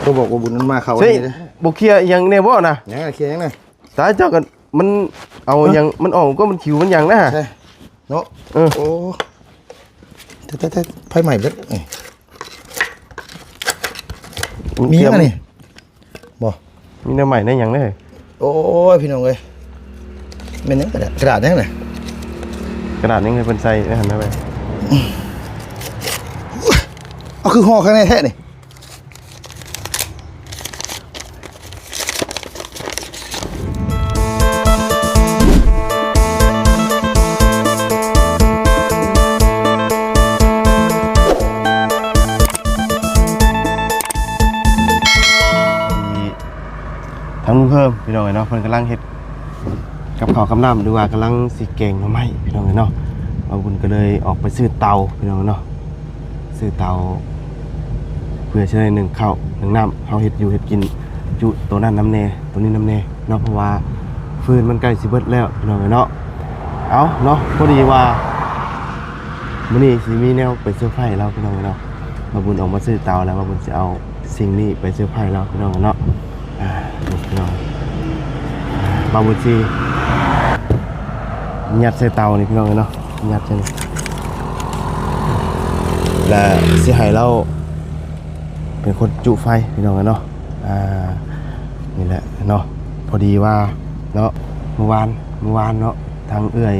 ກໍບອກວ່າບຸນມັນມາເຂົ້າ ໃຊ່ ອັນນີ້ເດ້ ບໍ່ເຄຍອີ່ຫຍັງແດ່ບໍ່ນະ? ຫຍັງ ເຄຍຫຍັງນະ? ຕາຍ ເຈົ້າກໍ ມັນເອົາຫຍັງ ເອີ ມັນອອກກໍມັນຂິວມັນຫຍັງນະ ໃຊ່ເນາະ. ເອີ ໂອ້ ແທ້ໆ ໄຟໄໝ້ເບິດ. ເອີ ມີຫຍັງອັນນີ້? ບໍ່ ມີແນວໃໝ່ແນວຫຍັງເດ້. ໂອ້ຍ ພີ່ນ້ອງເອີຍ ແມ່ນຫຍັງ? ກະດາດ ກະດາດຫຍັງນະ? ກະດາດຫຍັງໃຫ້ເພິ່ນໃສ່ໃນຫັ້ນນະເວີຍ. ເອົາ ຄືຫໍ່ຂ້າງໃນແທ້ນີ້. ທາງລຸງເພີ່ມ ພີ່ນ້ອງເອີຍເນາະ ເພິ່ນກຳລັງເຮັດກັບເຂົ້າກັບນ້ຳ ຫຼືວ່າກຳລັງຊິແກງໜໍ່ໄມ້ ພີ່ນ້ອງເອີຍເນາະ. ບ່າວບຸນກໍເລີຍອອກໄປຊື້ເຕົາ ພີ່ນ້ອງເນາະ ຊື້ເຕົາ ເພື່ອຊິໄດ້ໜຶ້ງເຂົ້າໜຶ້ງນ້ຳ ເຮົາເຮັດຢູ່ເຮັດກິນຈຸໂຕນັ້ນນຳແດ່ ໂຕນີ້ນຳແດ່ເນາະ ເພາະວ່າຟືນມັນໃກ້ຊິເບິດແລ້ວ ພີ່ນ້ອງເອີຍເນາະ. ເອົາເນາະ ພໍດີວ່າມື້ນີ້ຊິມີແນວໄປເຊີໄພລາວ ພີ່ນ້ອງເອີຍເນາະ. ບ່າວບຸນອອກມາຊື້ເຕົາແລ້ວ ບ່າວບຸນຊິເອົາສິ່ງນີ້ໄປເຊີໄພລາວ ພີ່ນ້ອງເອີຍເນາະ. ອ່າ ນີ້ພີ່ນ້ອງ ບ່າວບຸນຊິຍັດໃສ່ເຕົານີ້ ພີ່ນ້ອງເອີຍເນາະ ຍັດໃສ່ນີ້ ແລະ ຊິໃຫ້ລາວເປັນຄົນຈຸໄຟ ພີ່ນ້ອງເອີຍເນາະ. ອ່າ ນີ້ແຫຼະເນາະ ພໍດີວ່າເນາະ ມື້ວານ ມື້ວານເນາະ ທາງເອື້ອຍ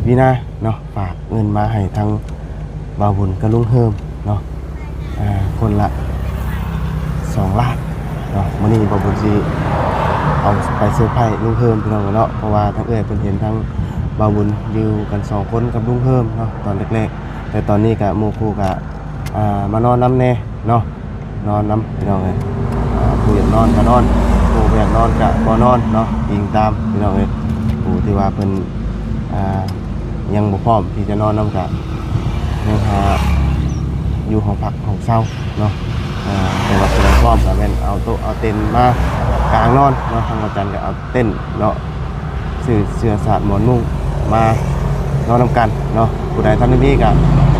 ວີນາເນາະ ຝາກເງິນມາໃຫ້ທາງບ່າວບຸນກັບລຸງເຮີມເນາະ ອ່າ ຄົນລະສອງລ້ານເນາະ. ມື້ນີ້ບ່າວບຸນຊິເອົາໄປເຊີໄພລຸງເຮີມ ພີ່ນ້ອງເນາະ ເພາະວ່າທາງເອື້ອຍເພິ່ນເຫັນທາງບ່າວບຸນຢູ່ກັນສອງຄົນກັບລຸງເຮີມເນາະ ຕອນແລກໆ ແຕ່ຕອນນີ້ກະໝູ່ຄູ່ກະ ອ່າ ມານອນນຳແດ່ເນາະ ນອນນຳ ພີ່ນ້ອງເອີຍ. ອ່າ ຜູ້ຢາກນອນກໍນອນ ຜູ້ບໍ່ຢາກນອນກໍບໍ່ນອນເນາະ ອີງຕາມ ພີ່ນ້ອງເອີຍ. ຜູ້ທີ່ວ່າເພິ່ນ ອ່າ ຍັງບໍ່ພ້ອມທີ່ຈະນອນນຳກໍຍັງຫາຢູ່ຫ້ອງພັກຫ້ອງເຊົ່າເນາະ. ອ່າ ແຕ່ວ່າຜູ້ໃດພ້ອມກໍແມ່ນເອົາໂຕະເອົາເຕັນມາກາງນອນເນາະ ທາງວັນຈັນກໍເອົາ ເຕັນເນາະ ຊື້ເສື້ອສາດໝອນມຸ້ງມານອນນຳກັນເນາະ. ຜູ້ໃດທັນໄດ້ມີກະ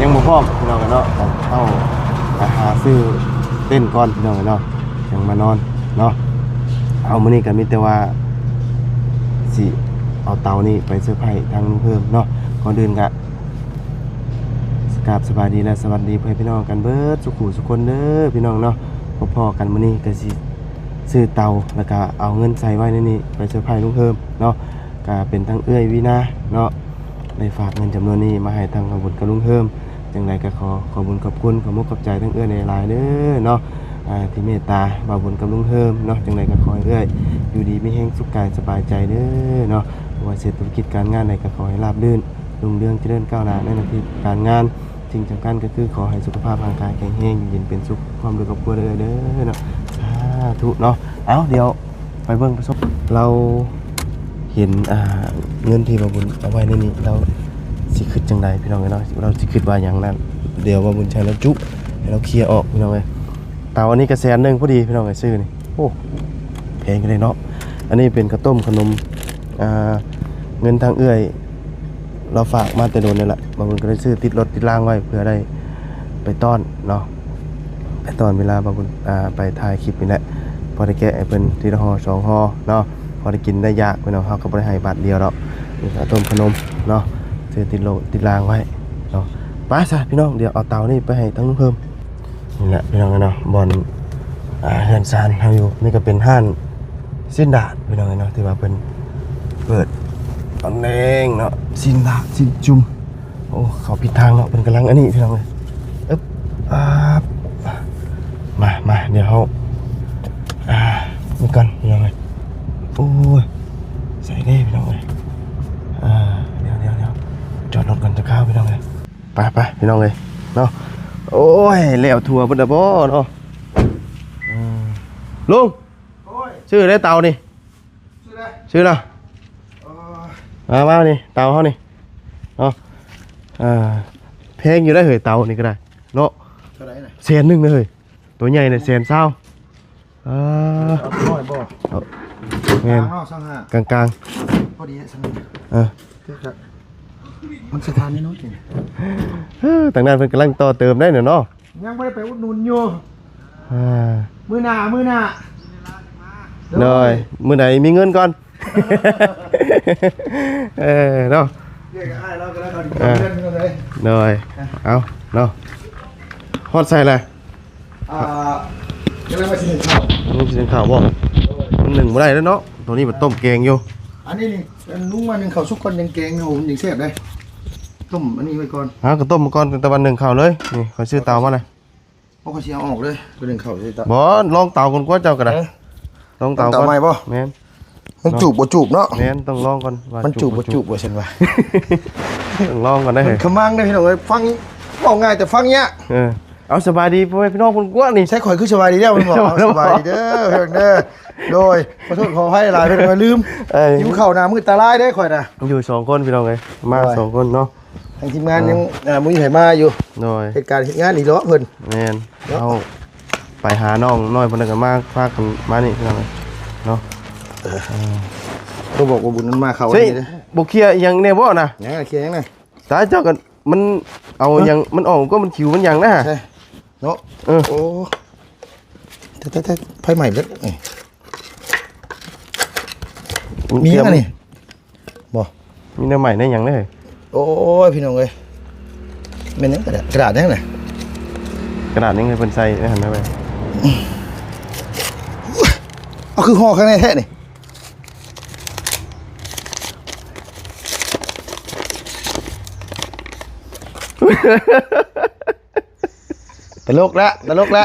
ຍັງບໍ່ພ້ອມ ພີ່ນ້ອງເນາະ ກະເຂົ້າໄປຫາຊື້ເຕັນກ່ອນ ພີ່ນ້ອງເນາະ ຈັ່ງມານອນເນາະ. ເອົາ ມື້ນີ້ກະມີແຕ່ວ່າຊິເອົາເຕົານີ້ໄປເຊີໄພທາງລຸງເພີ່ມເນາະ. ກ່ອນອື່ນກະ ກາບສະບາຍດີ ແລະ ສະຫວັດດີພໍ່ແມ່ພີ່ນ້ອງກັນເບິດສູ່ຄູ່ສູ່ຄົນເດີ ພີ່ນ້ອງເນາະ. ພໍ້ກັນມື້ນີ້ກະຊິຊື້ເຕົາ ແລ້ວກະເອົາເງິນໃສ່ໄວ້ໃນນີ້ໄປເຊີໄພລຸງເຮີມເນາະ. ກະເປັນທາງເອື້ອຍວີນາເນາະ ໄດ້ຝາກເງິນຈຳນວນນີ້ມາໃຫ້ທາງບ່າວບຸນກັບລຸງເຮີມ. ຈັ່ງໃດກະຂໍຂອບບຸນຂອບຄຸນ ຂອບມຸກຂອບໃຈທາງເອື້ອຍຫຼາຍໆເດີເນາະ ອ່າ ທີ່ເມດຕາບ່າວບຸນກັບລຸງເຮີມເນາະ. ຈັ່ງໃດກະຂໍໃຫ້ເອື້ອຍຢູ່ດີມີແຮງ ສຸກກາຍສະບາຍໃຈເດີເນາະ. ບໍ່ວ່າເຮັດທຸລະກິດການງານໃດກະຂໍໃຫ້ລາບລື່ນ ຮຸ່ງເຮືອງຈະເລີນກ້າວໜ້າໃນໜ້າທີ່ການງານ. ສິ່ງສຳຄັນກໍຄືຂໍໃຫ້ສຸຂະພາບຮ່າງກາຍແຂງແຮງ ຢູ່ເຢັນເປັນສຸກ ພ້ອມດ້ວຍຄອບຄົວເດີ້ເນາະ. ສາທຸເນາະ. ເອົາ ດຽວໄປເບິ່ງປະສົບ ລາວເຫັນ ອ່າ ເງິນທີ່ບ່າວບຸນເອົາໄວ້ໃນນີ້ ລາວຊິຄິດຈັ່ງໃດ ພີ່ນ້ອງເອີຍເນາະ. ລາວຊິຄິດວ່າຫຍັງນັ້ນ ດຽວບ່າວບຸນໃຫ້ລາວຈຸ ໃຫ້ລາວເຄຍອອກ ພີ່ນ້ອງເອີຍ. ເຕົາອັນນີ້ກະແສນໜຶ່ງພໍດີ ພີ່ນ້ອງເອີຍ ຊື້ນີ້. ໂອ້ ແພງຢູ່ເດ້ເນາະ. ອັນນີ້ເປັນເຂົ້າຕົ້ມຂະໜົມ ອ່າ ເງິນທາງເອື້ອຍລາວຝາກມາແຕ່ດົນແລ້ວລະ ບ່າວບຸນກະໄດ້ຊື້ຕິດລົດຕິດລາງໄວ້ ເພື່ອໄດ້ໄປຕ້ອນເນາະ ໄປຕ້ອນເວລາບ່າວບຸນ ອ່າ ໄປຖ່າຍຄລິບນີ້ແຫຼະ. ພໍໄດ້ແກະໃຫ້ເພິ່ນທີລະຫໍ່ສອງຫໍ່ເນາະ ພໍໄດ້ກິນໄດ້ຢາກ ພີ່ນ້ອງ. ເຮົາກະບໍ່ໄດ້ໃຫ້ບາດດຽວດອກ ນີ້ກະຕົ້ມຂະໜົມເນາະ ຊື້ຕິດລົດຕິດລາງໄວ້ເນາະ. ໄປຊະ ພີ່ນ້ອງ ດຽວເອົາເຕົານີ້ໄປໃຫ້ທາງລຸງເພີ່ມ. ນີ້ແຫຼະ ພີ່ນ້ອງເນາະ ບ່ອນ ອ່າ ເຮືອນຊານເຮົາຢູ່. ນີ້ກະເປັນຮ້ານຊີ້ນດາດ ພີ່ນ້ອງເນາະ ທີ່ວ່າເພິ່ນເປີດຕອນແລງເນາະ ຊີ້ນດາດ ຊີ້ນຈຸ່ມ. ໂອ້ ເຂົ້າຜິດທາງເນາະ ເພິ່ນກຳລັງອັນນີ້ ພີ່ນ້ອງເອີຍ. ອຶບ ອາ ມາ ມາ ດຽວເຮົາ ອ່າ ນີ້ກ່ອນ ພີ່ນ້ອງເອີຍ. ໂອ້ຍ ໃສ່ເດ້ ພີ່ນ້ອງເອີຍ. ອ່າ ດຽວ ດຽວ ດຽວ ຈອດລົດກ່ອນຈັກຄາວ ພີ່ນ້ອງເອີຍ. ໄປ ໄປ ພີ່ນ້ອງເອີຍເນາະ. ໂອ້ຍ ແລ້ວທົ່ວເບິດລະບໍ່ເນາະ. ເອີ ລຸງ ໂອ້ຍ ຊື້ໄດ້ເຕົານີ້ ຊື້ໄດ້ ຊື້ລະ. ເອີ ມາ ມານີ້ ເຕົາເຮົານີ້ເນາະ. ເອີ ແພງຢູ່ໄດ໋ເຮີ້ຍ ເຕົານີ້ກະໄດ້ເນາະ. ເທົ່າໃດນະ? ແສນໜຶ່ງເລີຍ ໂຕໃຫຍ່ນະ ແສນຊາວ. ເອີ ເອົານ້ອຍບໍ່? ເອົາ ແມ່ນ ກາງເນາະ ຊາວຫ້າ ກາງໆ ພໍດີຊາວຫ້າ. ເອີ ມັນສະຖານນ້ອຍໆ. ເອີ ທາງນັ້ນເພິ່ນກຳລັງຕໍ່ເຕີມໄດ້ເນາະ. ຍັງບໍ່ໄດ້ໄປອຸດໜູນຢູ່. ອ່າ ມື້ໜ້າ ມື້ໜ້າ ໂດຍ ໂດຍ ມື້ໃດມີເງິນກ່ອນ ເອີ ເນາະ ເອີ້ຍອ້າຍລາວກໍແລ້ວກັນ ເອີ ເພື່ອນເຮົາເລີຍ ໂດຍ ອ່ະ ເອົາເນາະ ຮອດໃສລະ? ອ່າ ກຳລັງວ່າຊິໜຶ້ງເຂົ້າ ນີ້ຊິໜຶ້ງເຂົ້າບໍ່? ໂດຍ ມັນໜຶ້ງບໍ່ໄດ້ແລ້ວເນາະ ໂຕນີ້ມັນຕົ້ມແກງຢູ່ ອັນນີ້ນີ້ ລຸງວ່າໜຶ້ງເຂົ້າສຸກກ່ອນ ຍັງແກງຢູ່ ມັນຍັງແຊບເດ້ ຕົ້ມອັນນີ້ໄວ້ກ່ອນ ເອົາ ກໍຕົ້ມມາກ່ອນ ແຕ່ວ່າໜຶ້ງເຂົ້າເລີຍ ນີ້ຂ້ອຍຊື້ເຕົາມາແລ້ວ ເອົາ ຂ້ອຍຊິເອົາອອກເລີຍ ໂຕໜຶ້ງເຂົ້າໃສ່ເຕົາ ບໍ່ ລອງເຕົາກ່ອນກວ່າເຈົ້າກໍໄດ້ ເອີ ລອງເຕົາ ເຕົາໃໝ່ບໍ່? ແມ່ນ ມັນຈູບບໍ່ຈູບເນາະ ແມ່ນ ຕ້ອງລອງກ່ອນວ່າ ມັນຈູບບໍ່ຈູບ ຈູບບໍ່ ວ່າຊັ້ນວ່າ ຕ້ອງລອງກ່ອນເດ້ ມັນຂະມັງເດ້ພີ່ນ້ອງເອີຍ ຟັງ ເວົ້າງ່າຍແຕ່ຟັງຍາກ ເອີ ເອົາ ສະບາຍດີພໍ່ແມ່ພີ່ນ້ອງຄົນກວາງນີ້ ໃຊ້ຂ້ອຍຄືສະບາຍດີແລ້ວ ມັນບອກ ສະບາຍດີເດີພີ່ນ້ອງເດີ ໂດຍ ຂໍໂທດຂໍອະໄພຫຼາຍ ເພິ່ນວ່າລືມ ເອີ ຫິວເຂົ້າໜ້າມືດຕາລາຍເດ້ຂ້ອຍນະ ຢູ່ສອງຄົນພີ່ນ້ອງເອີຍ ມາ ໂດຍ ສອງຄົນເນາະ ທາງທີມງານຍັງ ເອີ ບໍ່ມີໃຜມາຢູ່ ໂດຍ ເຮັດການເຮັດງານອີ່ເລາະເພິ່ນ ແມ່ນ ເນາະ ເຮົາໄປຫານ້ອງນ້ອຍເພິ່ນ ແລ້ວກໍມາ ພາກັນມານີ້ພີ່ນ້ອງເອີຍເນາະ ເອີ ເອີ ກໍບອກວ່າບຸນມັນມາເຂົ້າ ເອີ ນີ້ເດ້ ບໍ່ເຄຍອີ່ຫຍັງແດ່ບໍ່ນະ? ຫຍັງ ເຄຍຫຍັງນະ? ຕາຍ ເຈົ້າກໍມັນເອົາຫຍັງ ມັນອອກກໍມັນຂິວມັນຫຍັງນະ ໃຊ່ເນາະ ເອີ ໂອ້ ແຕ່ ແຕ່ ແຕ່ໄຟໄໝ້ເບິດ ມີຫຍັງອັນນີ້? ບໍ່ ມີແນວໃໝ່ແນວຫຍັງເດ້ ໂອ້ຍ ພີ່ນ້ອງເອີຍ ແມ່ນຫຍັງ ກະດາດ ກະດາດຫຍັງນະ? ກະດາດຫຍັງໃຫ້ເພິ່ນໃສ່ໃນຫັ້ນນະເວີຍ ເອົາ ຄືຫໍ່ຂ້າງໃນແທ້ນີ້ ຕະຫຼົກລະ ຕະຫຼົກລະ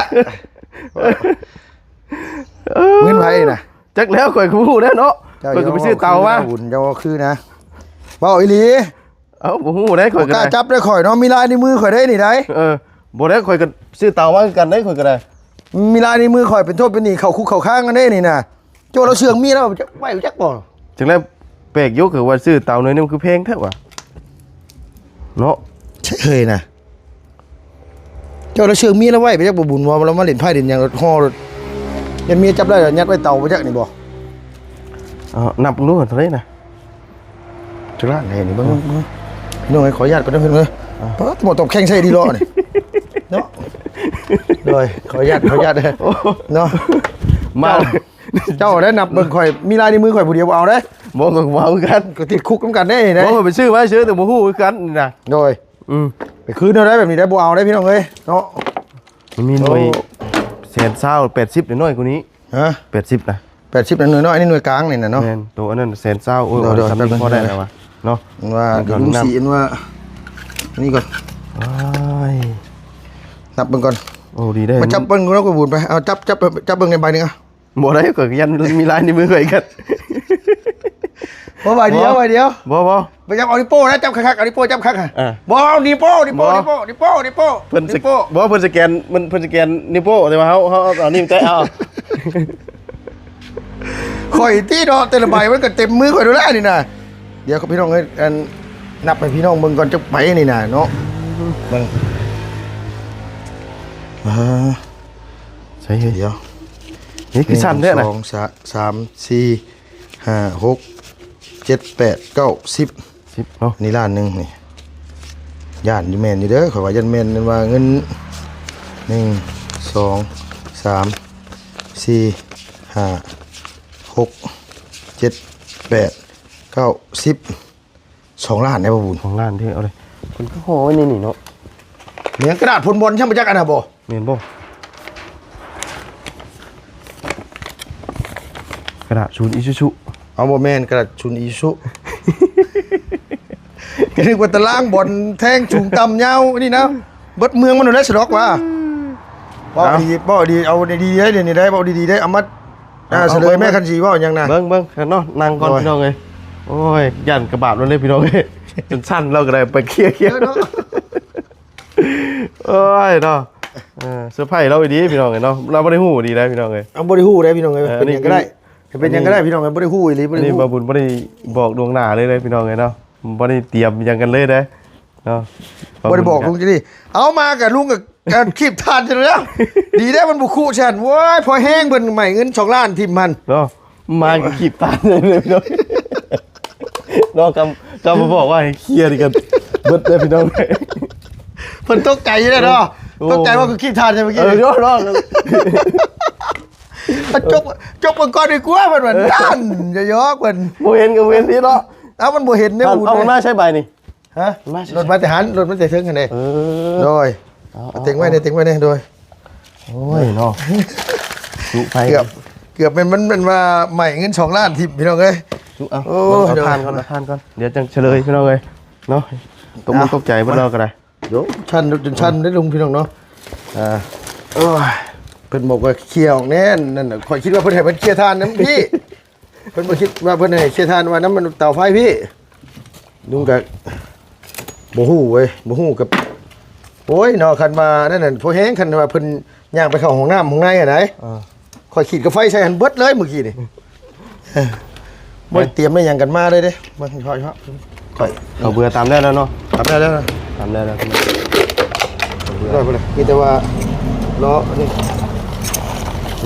ເງິນໃຜນະ? ຈັກແລ້ວ ຂ້ອຍກໍບໍ່ຮູ້ແລ້ວເນາະ ຂ້ອຍກໍໄປຊື້ເຕົາມາ ເຈົ້າຄືນະ ເວົ້າອີ່ຫຼີ ເອົ້າ ບໍ່ຮູ້ໄດ໋ ຂ້ອຍກໍບໍ່ກ້າຈັບໄດ໋ ຂ້ອຍເນາະ ມີລາຍນິ້ວມືຂ້ອຍໄດ໋ນີ້ໄດ໋ ເອີ ບໍ່ໄດ້ ຂ້ອຍກໍຊື້ເຕົາມາຄືກັນໄດ໋ ຂ້ອຍກໍໄດ້ ມີລາຍນິ້ວມືຂ້ອຍ ເປັນໂທດເປັນໜີ້ ເຂົ້າຄຸກເຂົ້າຄາງກັນເດ້ນີ້ນະ ໂຈ້ລາວເຊື່ອງເມຍລາວ ຈັກໄວ້ຈັກບໍ່ ຈັກແລ້ວ ແປກຢູ່ ຄືວ່າຊື້ເຕົາໜ່ວຍໜຶ່ງ ຄືແພງແທ້ຫວາ ເນາະ ເຮີ້ຍນະ. ເຈົ້າລະເຊື່ອງເມຍລະໄວ້ໄປຈັກບໍ່ບຸນ ວ່າລະມາຫຼິ້ນໄພ້ຫຼິ້ນຫຍັງ ຫໍ່ລົດ ຢ້ານເມຍຈັບໄດ້ລະຍັດໄວ້ເຕົາໄປຈັກນີ້ບໍ່ ເອົາ ນັບເບິ່ງດູເທົ່າໃດນະ ຈັກລ້ານແດ່ນີ້ ເບິ່ງ ເບິ່ງ ເບິ່ງ ນ້ອງ ຂໍອະນຸຍາດກ່ອນເດີເພິ່ນເອີຍ ປ້າດ ໝໍຕອບແຂ້ງໃສ່ດີເລາະນີ້ເນາະ ໂດຍ ຂໍອະນຸຍາດ ຂໍອະນຸຍາດເດີ ໂອ້ ເນາະ ມາ ເຈົ້າ ເຈົ້າໄດ້ນັບເບິ່ງ ຂ້ອຍມີລາຍນິ້ວມືຂ້ອຍຜູ້ດຽວບໍ່ເອົາເດ້ ບໍ່ ຂ້ອຍກໍບໍ່ເອົາຄືກັນ ກໍຕິດຄຸກນຳກັນເດ້ນີ້ ບໍ່ ຂ້ອຍໄປຊື້ມາຊື່ ແຕ່ບໍ່ຮູ້ຄືກັນນີ້ນະ ໂດຍ ອືມ ໄປຄືນເອົາໄດ້ແບບນີ້ໄດ້ ບໍ່ເອົາໄດ້ພີ່ນ້ອງເອີຍເນາະ ມັນມີໜ່ວຍ ໂອ້ ແສນຊາວ ແປດສິບ ໜ້ອຍກວ່ານີ້ ຮະ ແປດສິບນະ ແປດສິບນະ ໜ່ວຍນ້ອຍ ອັນນີ້ໜ່ວຍກາງນີ້ນະເນາະ ແມ່ນ ໂຕອັນນັ້ນແສນຊາວ ໂອ້ຍ ໂດຍ ອັນນັ້ນ ໂດຍ ສ່ຳນີ້ພໍໄດ້ແລ້ວວະເນາະ ມັນວ່າ ມັນກໍ ລຸງສີ ມັນວ່າ ອັນນີ້ກ່ອນ ໂອ້ຍ ນັບເບິ່ງກ່ອນ ໂອ້ ດີເດ້ ມາຈັບເບິ່ງເນາະ ກະບຸນໄປ ເອົາ ຈັບ ຈັບ ຈັບເບິ່ງໃນໃບໜຶ່ງ ເອົາ ບໍ່ໄດ້ ຂ້ອຍກໍຢ້ານມີລາຍນິ້ວມືຂ້ອຍກັນ ບໍ່ ໃບດຽວ ບໍ່ ໃບດຽວ ບໍ່ ບໍ່ ໄປຈັບເອົານິ້ວໂປ້ນະ ຈັບຄັກໆ ເອົານິ້ວໂປ້ນຈັບຄັກ ອ່າ ບໍ່ ນິ້ວໂປ້ ນິ້ວໂປ້ ນິ້ວໂປ້ ບໍ່ ນິ້ວໂປ້ ນິ້ວໂປ້ ນິ້ວໂປ້ ເພິ່ນ ນິ້ວໂປ້ ບໍ່ ເພິ່ນສະແກນ ມັນ ເພິ່ນສະແກນນິ້ວໂປ້ ແຕ່ວ່າເຮົາ ເຮົາເອົານິ້ວແຕະເອົາ ຂ້ອຍຕິເນາະ ແຕ່ລະໃບມັນກໍເຕັມມືຂ້ອຍໂດດແລ້ວນີ້ນະ ດຽວພີ່ນ້ອງເອີຍ ອັນ ນັບໃຫ້ພີ່ນ້ອງເບິ່ງກ່ອນ ຈັກໃບນີ້ນະເນາະ ເບິ່ງ ອ່າ ໃສ່ເຮີ້ຍ ດຽວ ນີ້ຄືສັ້ນແທ້ນະ ໜຶ່ງ ສອງ ສາມ ສີ່ ຫ້າ ຫົກ ເຈັດ ແປດ ເກົ້າ ສິບ ສິບເນາະ ນີ້ລ້ານໜຶ່ງນີ້ ຢ້ານຢູ່ແມ່ນຢູ່ເດີ ຂ້ອຍວ່າຢ້ານແມ່ນ ແມ່ນວ່າເງິນ ໜຶ່ງ ສອງ ສາມ ສີ່ ຫ້າ ຫົກ ເຈັດ ແປດ ເກົ້າ ສິບ ສອງລ້ານໄດ້ບໍ່ບຸນ ສອງລ້ານເດ້ ເອົາເລີຍ ເພິ່ນຄືຫໍ່ໄວ້ໃນນີ້ເນາະ ແມ່ນກະດາດພົນບອນຊ່ຳບໍ່ຈັກອັນນະບໍ່ ແມ່ນບໍ່? ກະດາດສູນອີຊູຊູ ເອົາ ບໍ່ແມ່ນ ກະດາດສູນອີຊູຊູ ກະນຶກວ່າຕາລາງບອນແທ່ງສູງຕ່ຳຍາວນີ້ນະ ເບິດເມືອງມັນນັ້ນແຫຼະ ສະດອກວ່າ ເວົ້າດີ ເວົ້າດີ ເອົາດີໆ ໄດ້ ດຽວນີ້ໄດ້ ເວົ້າດີໆ ໄດ້ ເອົາມາ ອ່າ ສະເຫຼີແມ່ຄັນສີເວົ້າຫຍັງນະ ເບິ່ງ ເບິ່ງເນາະ ນັ່ງກ່ອນ ໂອ້ຍ ພີ່ນ້ອງເອີຍ ໂອ້ຍ ຢ້ານກະບາບລາວເລີຍ ພີ່ນ້ອງເອີຍ ຈົນສັ່ນລາວກໍໄດ້ ໄປເຄຍ ເຄຍເນາະ ໂອ້ຍເນາະ ເອີ ເຊີໄພລາວອີ່ຫຼີພີ່ນ້ອງເອີຍເນາະ ລາວບໍ່ໄດ້ຮູ້ດີໄດ໋ພີ່ນ້ອງເອີຍ ເອົາ ບໍ່ໄດ້ຮູ້ໄດ໋ພີ່ນ້ອງເອີຍ ເອີ ເປັນຫຍັງກໍໄດ້ ເປັນຫຍັງກໍໄດ້ພີ່ນ້ອງເອີຍ ບໍ່ໄດ້ຮູ້ອີ່ຫຼີ ບໍ່ໄດ້ຮູ້ ນີ້ບ່າວບຸນບໍ່ໄດ້ບອກລ່ວງໜ້າເລີຍເດ້ພີ່ນ້ອງເອີຍເນາະ ບໍ່ໄດ້ຕຽມຫຍັງກັນເລີຍເດ້ເນາະ ບໍ່ໄດ້ບອກລຸງຈີ່ນີ້ ເອົາມາກະລຸງກະ ກະຄີບຖ່ານຊັ້ນແລ້ວ ດີແລ້ວມັນບໍ່ຄຸຊັ້ນ ໂອ້ຍ ພໍແຮງເພິ່ນໃໝ່ເງິນສອງລ້ານຖິ້ມຫັ້ນເນາະ ມາກະຄີບຖ່ານເລີຍເນາະ ເນາະ ຄຳ ຄຳບໍ່ບອກວ່າໃຫ້ເຄຍນີ້ກະເບິດເລີຍພີ່ນ້ອງ ເພິ່ນຕົກໃຈຢູ່ແລ້ວເນາະ ໂອ້ ຕົກໃຈວ່າຄືຄີບຖ່ານໃຊ່ເມື່ອກີ້ ເອີ ເນາະ ເນາະ ຈົກ ຈົກເບິ່ງກ່ອນດີກວ່າ ເພິ່ນວ່າ ເອີ ນັ້ນ ຢອກໆ ເພິ່ນ ບໍ່ເຫັນກໍບໍ່ເຫັນຕິເນາະ ເອົາ ມັນບໍ່ເຫັນແນວ ເອົາ ເອົາ ມັນມາໃຊ້ໃບນີ້ ຮະ ມັນມາໃຊ້ ລົດມາແຕ່ຫັ້ນ ລົດມາແຕ່ເທິງຫັ້ນເດ້ ເອີ ໂດຍ ເອົາ ເອົາ ເຕັງໄວ້ແດ່ ເຕັງໄວ້ແດ່ ໂດຍ ໂອ້ຍເນາະ ຈຸໄຟ ເກືອບ ເກືອບແມ່ນ ມັນ ມັນວ່າໄໝ້ເງິນສອງລ້ານຖິ້ມ ພີ່ນ້ອງເອີຍ ຈຸ ເອົາ ໂອ້ຍ ເອົາ ໂດຍ ຖ່ານກ່ອນ ເອົາຖ່ານກ່ອນ ດຽວຈັ່ງສະເຫຼີຍ ພີ່ນ້ອງເອີຍເນາະ ຕົກມົກ ເອົາ ຕົກໃຈເບິດແລ້ວກໍໄດ້ ໂດຍ ຊັ້ນຈົນຊັ້ນເດ້ລຸງ ພີ່ນ້ອງເນາະ ອ່າ ໂອ້ຍ ເພິ່ນບອກວ່າເຄຍອອກແນ່ ນັ້ນ ຂ້ອຍຄິດວ່າເພິ່ນໃຫ້ເພິ່ນເຄຍຖ່ານນຳພີ້ ເພິ່ນບໍ່ຄິດວ່າເພິ່ນໃຫ້ເຄຍຖ່ານວ່ານຳເຕົາໄຟພີ້ ລຸງກໍບໍ່ຮູ້ເວີຍ ບໍ່ຮູ້ກັບ ໂອ້ຍເນາະ ຄັນວ່ານັ້ນນະ ພໍແຮງ ຄັນວ່າເພິ່ນຍ່າງໄປເຂົ້າຫ້ອງນ້ຳຫ້ອງໃນຫັ້ນໃດ ເອີ ຂ້ອຍຂີດກາໄຟໃສ່ຫັ້ນເບິດເລີຍມື້ກີ້ນີ້ ບໍ່ໄດ້ຕຽມໄດ້ຫຍັງກັນມາເລີຍເດ້ ເບິ່ງ ຂ້ອຍ ຂ້ອຍ ເຂົ້າເບືອຕຳໄດ້ແລ້ວເນາະ ຕຳໄດ້ແລ້ວ ຕຳໄດ້ແລ້ວ ເລີຍ ມີແຕ່ວ່າລໍນີ້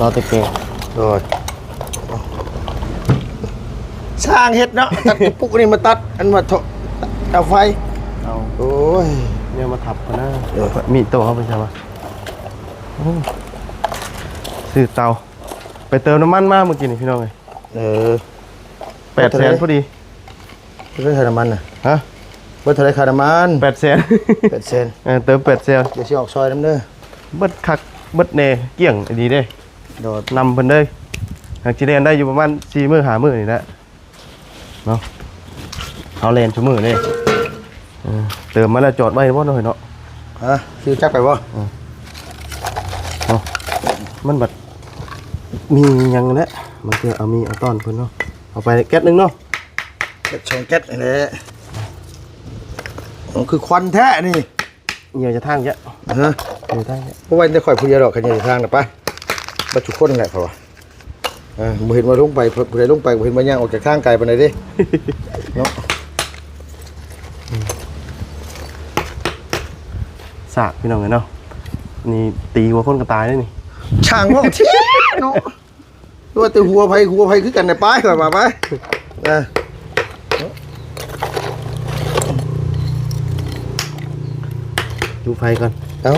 ລໍແຕ່ແກງ ໂດຍ ຊ່າງເຮັດເນາະ ຕັດປຸກນີ້ມາຕັດ ອັນວ່າເທາະ ເຕົາໄຟ ເອົາ ໂອ້ຍ ແນວມາທັບກ່ອນນະ ເອີ ມີດໂຕເຮົາໄປໃສວະ ໂອ້ ຊື້ເຕົາ ໄປເຕີມນ້ຳມັນມາມື້ກີ້ນີ້ ພີ່ນ້ອງເອີຍ ເອີ ແປດແສນພໍດີ ເບິດເທົ່າໃດຄ່ານ້ຳມັນນະ ຮະ ເບິດເທົ່າໃດຄ່ານ້ຳມັນ ແປດແສນ ແປດແສນ ເອີ ເຕີມແປດແສນ ດຽວຊິອອກຊ່ອຍນຳເດີ ເບິດຄັກເບິດແນ່ ກ້ຽງອີ່ຫຼີເດ້ ໂດຍ ນຳເພິ່ນເດີ ຫາກຊິແລ່ນໄດ້ຢູ່ປະມານສີ່ມື້ຫ້າມື້ນີ້ແຫຼະ ເນາະ ເຮົາແລ່ນຊຸມື້ເດ້ ເອີ ເຕີມມາແລ້ວຈອດໄວ້ບໍ່ເນາະ ເນາະ ຮະ ຂີ່ຈັກໄປບໍ່ ເອີ ເນາະ ມັນບັດມີຫຍັງແຫຼະ ບາງເທື່ອເອົາມີເອົາຕ້ອນເພິ່ນເນາະ ເອົາໄປແກັດໜຶ່ງເນາະ ແກັດສອງແກັດນີ້ແຫຼະ ໂອ້ ຄືຄວັນແທ້ນີ້. ເຫຍື້ອຈະທາງເຈົ້າ ຮະ ເຫຍື້ອທາງເຈົ້າ ບໍ່ວ່າແຕ່ຂ້ອຍຜູ້ດຽວດອກ ຄັນເຫຍື້ອຈະທາງນະ ໄປ ເບິດທຸກຄົນແຫຼະ ເຂົາວ່າ ເອີ ບໍ່ເຫັນວ່າລົງໄປ ຜູ້ໃດລົງໄປ ບໍ່ເຫັນວ່າຍ່າງອອກຈາກທາງໄກປານໃດເດ້ ເນາະ ສາກ ພີ່ນ້ອງເອີຍເນາະ ນີ້ຕີຫົວຄົນກໍຕາຍເດ້ນີ້ ຊ່າງເວົ້າແທ້ເນາະ. ວ່າແຕ່ຫົວໃຜຫົວໃຜຄືກັນແດ່ ໄປ ຂ້ອຍວ່າໄປ ເອີ ຈູດໄຟກ່ອນ ເອົ້າ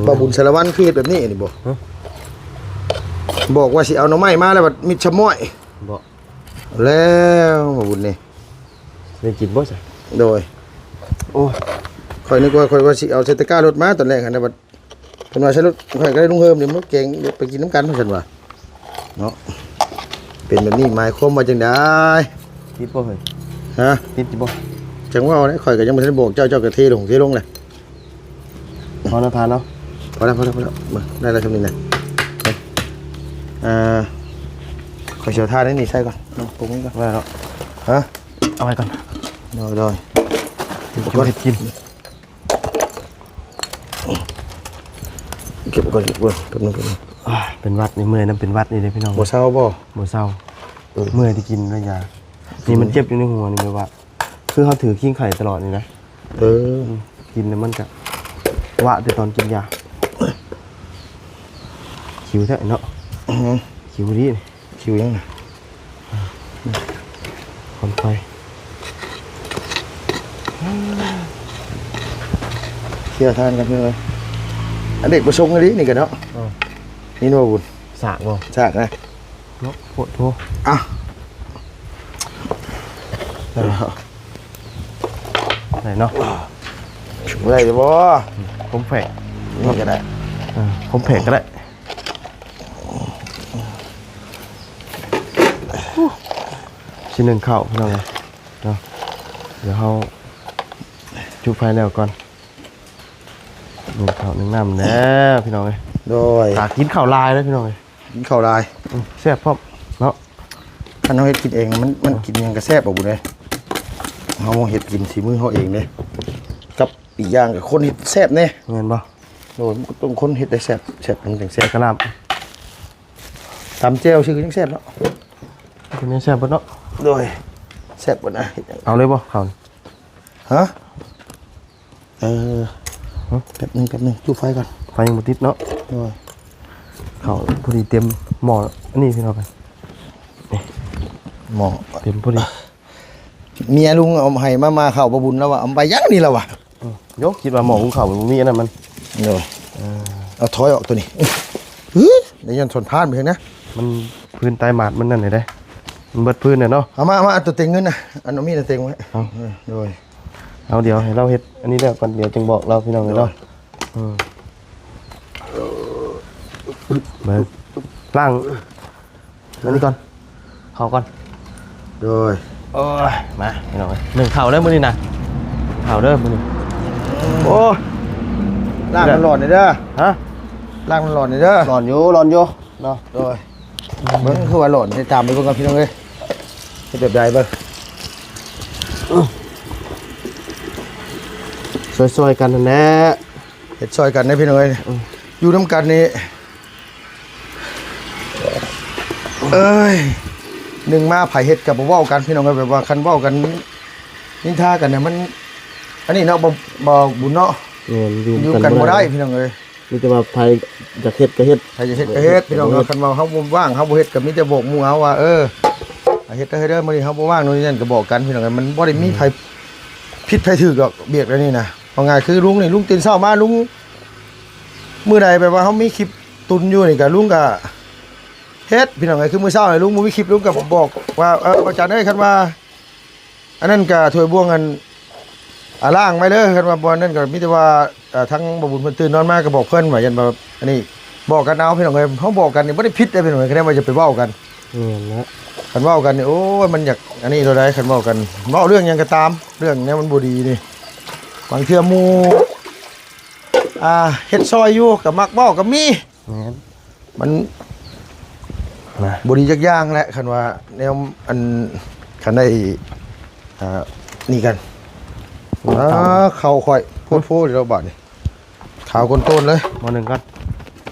ບໍ່ບຸນສາລະວັນຄືເຮັດແບບນີ້ນີ້ບໍ່ ຮະ ບອກວ່າຊິເອົາໜໍ່ໄມ້ມາແລ້ວບັດມິດຊະມ້ອຍ ບໍ່ ແລ້ວບໍ່ບຸນນີ້ ໄດ້ກິນບໍ່ຊະ ໂດຍ ໂອ້ຍ ຂ້ອຍນຶກວ່າ ຂ້ອຍວ່າຊິເອົາໃສ່ຕະກ້າລົດມາຕອນແລກຫັ້ນນະ ບັດ ເພິ່ນວ່າໃສ່ລົດ ຂ້ອຍກໍໄດ້ລຸງເຮີມນີ້ມາແກງໄປກິນນຳກັນ ເພິ່ນວ່າເນາະ ເປັນແບບນີ້ໝາຍຄວາມວ່າຈັ່ງໃດ ຕິດບໍ່ເຮີ້ຍ ຮະ ຕິດຢູ່ບໍ່ ຈັ່ງເວົ້າແຫຼະ ຂ້ອຍກໍຍັງບໍ່ທັນບອກເຈົ້າ ເຈົ້າກໍເທລົງ ເທລົງແຫຼະ ພໍແລ້ວ ພໍແລ້ວ ພໍແລ້ວ ພໍແລ້ວ ເບິ່ງ ໄດ້ແລ້ວຊ່ຳນີ້ນະ ເອີ ຂ້ອຍຊິເອົາຖ່ານນີ້ໃສ່ກ່ອນ ປົງນີ້ກ່ອນ ໄດ້ແລ້ວ ຮະ ເອົາໄວ້ກ່ອນ ໂດຍ ໂດຍ ເກັບກ່ອນ ເກັບກ່ອນ ເກັບກ່ອນ ແປັບໜຶ່ງ ແປັບໜຶ່ງ ອ່າ ເປັນຫວັດນີ້ ເມື່ອຍນຳເປັນຫວັດນີ້ເດ້ພີ່ນ້ອງ ບໍ່ເຊົາບໍ່? ບໍ່ເຊົາ ເອີ ເມື່ອຍທີ່ກິນແລ້ວຢາ ນີ້ມັນເຈັບຢູ່ໃນຫົວນີ້ ແບບວ່າ ຄືເຮົາຖືຄີງໄຂ້ຕະຫຼອດນີ້ນະ ເອີ ກິນແລ້ວມັນກະວະແຕ່ຕອນກິນຢາ ຄິວແທ້ເນາະ ອື ຄິວດີ ຄິວຫຍັງນະ? ຄວັນໄຟ ເຄຍທານກັນເລີຍ ອັນເດັກປະສົງອີ່ຫຼີນີ້ກະເນາະ ເອີ ມີບໍ່ບຸນ ສາກບໍ່ ສາກນະ ເນາະ ໂພດໂພ ອ່ະ ໄດ້ແລ້ວ ໄດ້ເນາະ ໄດ້ບໍ່? ຄົມແພກ ນີ້ກະໄດ້ ເອີ ຄົມແພກກະໄດ້. ຊິໜຶ້ງເຂົ້າພີ່ນ້ອງເອີຍເນາະ ດຽວເຮົາຈຸດໄຟແລ້ວກ່ອນ ໜຶ້ງເຂົ້າໜຶ້ງນ້ຳແລ້ວພີ່ນ້ອງເອີຍ ໂດຍ ຖ້າກິນເຂົ້າຫຼາຍເດີພີ່ນ້ອງເອີຍ ກິນເຂົ້າຫຼາຍ ອື ແຊບພ້ອມເນາະ ຄັນເຮົາເຮັດກິນເອງມັນ ມັນ ເອີ ກິນຫຍັງກະແຊບບໍ່ບຸນເອີຍ ເຮົາເຮັດກິນສີມືເຮົາເອງເດ້ ກັບອີກຢ່າງກະຄົນເຮັດແຊບແດ່ ແມ່ນບໍ່? ໂດຍ ມັນກະຕ້ອງຄົນເຮັດໄດ້ແຊບ ແຊບມັນຈັ່ງແຊບ ແລ້ວກະລາບ ຕຳແຈ່ວຊື່ກະຍັງແຊບເນາະ ກະຍັງແຊບເບິດເນາະ ໂດຍ ແຊບເບິດນະ ເຮັດຫຍັງ ເອົາເລີຍບໍ່ເຂົ້ານີ້ ຮະ ເອີ ຫຶ ແປັບໜຶ່ງ ແປັບໜຶ່ງ ຈຸດໄຟກ່ອນ ໄຟຍັງບໍ່ຕິດເນາະ ໂດຍ ເຂົ້າພໍດີເຕັມໝໍ້ ອັນນີ້ພີ່ນ້ອງ ນີ້ ໝໍ້ ເຕັມພໍດີ ເມຍລຸງເອົາໃຫ້ມາ ມາເຂົ້າບໍ່ບຸນລາວວ່າ ເອົາໄປຫຍັງນີ້ລາວວ່າ ອື ໂຍ ຄິດວ່າໝໍ້ຫຸງເຂົ້າມັນບໍ່ມີອັນນັ້ນມັນ ໂດຍ ເອີ ເອົາຖອຍອອກໂຕນີ້. ອື ໄດ້ຍ້ອນສົນພານໄປເຖິງນະ ມັນພື້ນໃຕ້ໝາດມັນນັ້ນແຫຼະເດ້ ມັນເບິດພື້ນແຫຼະເນາະ. ເອົາມາ ເອົາມາ ເອົາໂຕເຕັງເງິນນະ ອັນເອົາມີດເຕັງໄວ້. ເອົາ ເອີ ໂດຍ ເອົາ ດຽວໃຫ້ລາວເຮັດອັນນີ້ແລ້ວກ່ອນ ດຽວຈຶ່ງບອກລາວ ພີ່ນ້ອງເອີຍເນາະ. ໂດຍ ອືມ ເບິ່ງ ລ້າງອັນນີ້ກ່ອນ ເຂົ້າກ່ອນ. ໂດຍ ໂອ້ຍ ມາ ພີ່ນ້ອງເອີຍ ໜຶ້ງເຂົ້າເດີມື້ນີ້ນະ ເຂົ້າເດີມື້ນີ້. ໂອ້ຍ ລ້າງມັນຮ້ອນເດີ. ຮະ ລ້າງມັນຮ້ອນເດີ. ຮ້ອນຢູ່ ຮ້ອນຢູ່ເນາະ. ໂດຍ ເບິ່ງຄືວ່າຮ້ອນ ຕິດຕາມໄປເບິ່ງກັນ ພີ່ນ້ອງເອີຍ ເຮັດແບບໃດເບິ່ງ ຊ່ອຍໆກັນຫັ້ນແຫຼະ ເຮັດຊ່ອຍກັນເດ້ ພີ່ນ້ອງເອີຍ. ອືມ ຢູ່ນຳກັນນີ້ ເອີຍ ໜຶ່ງມາໃຜເຮັດກໍບໍ່ເວົ້າກັນ ພີ່ນ້ອງເອີຍ. ແບບວ່າຄັນເວົ້າກັນນິນທາກັນນະ ມັນ ອັນນີ້ເນາະ ບໍ່ ບໍ່ບຸນເນາະ. ແມ່ນ ຢູ່ ຢູ່ກັນ ກັນບໍ່ໄດ້ ບໍ່ໄດ້ ພີ່ນ້ອງເອີຍ. ມີແຕ່ວ່າໃຜຢາກເຮັດກໍເຮັດ ໃຜຢາກເຮັດກໍເຮັດ ພີ່ນ້ອງເນາະ. ຄັນວ່າເຮົາບໍ່ວ່າງ ເຮົາບໍ່ເຮັດ ກໍມີແຕ່ບອກໝູ່ເຮົາວ່າ ເອີ ເຮັດເດີ ເດີ ມື້ນີ້ເຮົາບໍ່ວ່າງ ໂນ່ນນີ້ນັ້ນ ກໍບອກກັນ ພີ່ນ້ອງເອີຍ. ມັນບໍ່ໄດ້ມີໃຜ ອືມ ຜິດໃຜຖືກດອກ ວຽກອັນນີ້ນະ. ເອົາງ່າຍຄືລຸງນີ້ ລຸງຕື່ນເຊົ້າມາ ລຸງ ມື້ໃດແບບວ່າເຮົາມີຄລິບຕຸນຢູ່ນີ້ ກໍລຸງກໍເຮັດ ພີ່ນ້ອງເອີຍ. ຄືມື້ເຊົ້ານີ້ລຸງບໍ່ມີຄລິບ ລຸງກໍບອກວ່າ ເອີ ອາຈານເອີຍ ຄັນວ່າ ອັນນັ້ນກະຖ້ວຍບ່ວງ ອັນ ອາ ລ້າງໄວ້ເດີ. ຄັນວ່າບໍ່ນັ້ນກະມີແຕ່ວ່າ ເອີ ທາງບ່າວບຸນເພິ່ນຕື່ນນອນມາກະບອກເພິ່ນວ່າ ຢ້ານວ່າ ອັນນີ້ ບອກກັນເອົາ ພີ່ນ້ອງເອີຍ. ເຮົາບອກກັນນີ້ບໍ່ໄດ້ຜິດເດ້ ພີ່ນ້ອງເອີຍ. ຄັນວ່າຈະໄປເວົ້າກັນ ແມ່ນແລ້ວ ຄັນເວົ້າກັນນີ້ ໂອ້ຍ ມັນຢາກອັນນີ້ເທົ່າໃດ. ຄັນເວົ້າກັນ ເວົ້າເລື່ອງຫຍັງກໍຕາມ ເລື່ອງແນວມັນບໍ່ດີນີ້ ບາງເທື່ອໝູ່ ອ່າ ເຮັດຊ່ອຍຢູ່ກໍມັກເວົ້າກໍມີ. ແມ່ນ ມັນ ນະ ບໍ່ດີຈັກຢ່າງແຫຼະ ຄັນວ່າແນວ ອັນ ຄັນໄດ້ ອ່າ ນີ້ກັນ. ໂອ້ຍ ອ່າ ເຂົ້າຂ້ອຍໂພດໂພດແລ້ວບາດນີ້ ຂາວກົ້ນໂຕນເລີຍ. ໝໍ້ໜຶ້ງກ່ອນ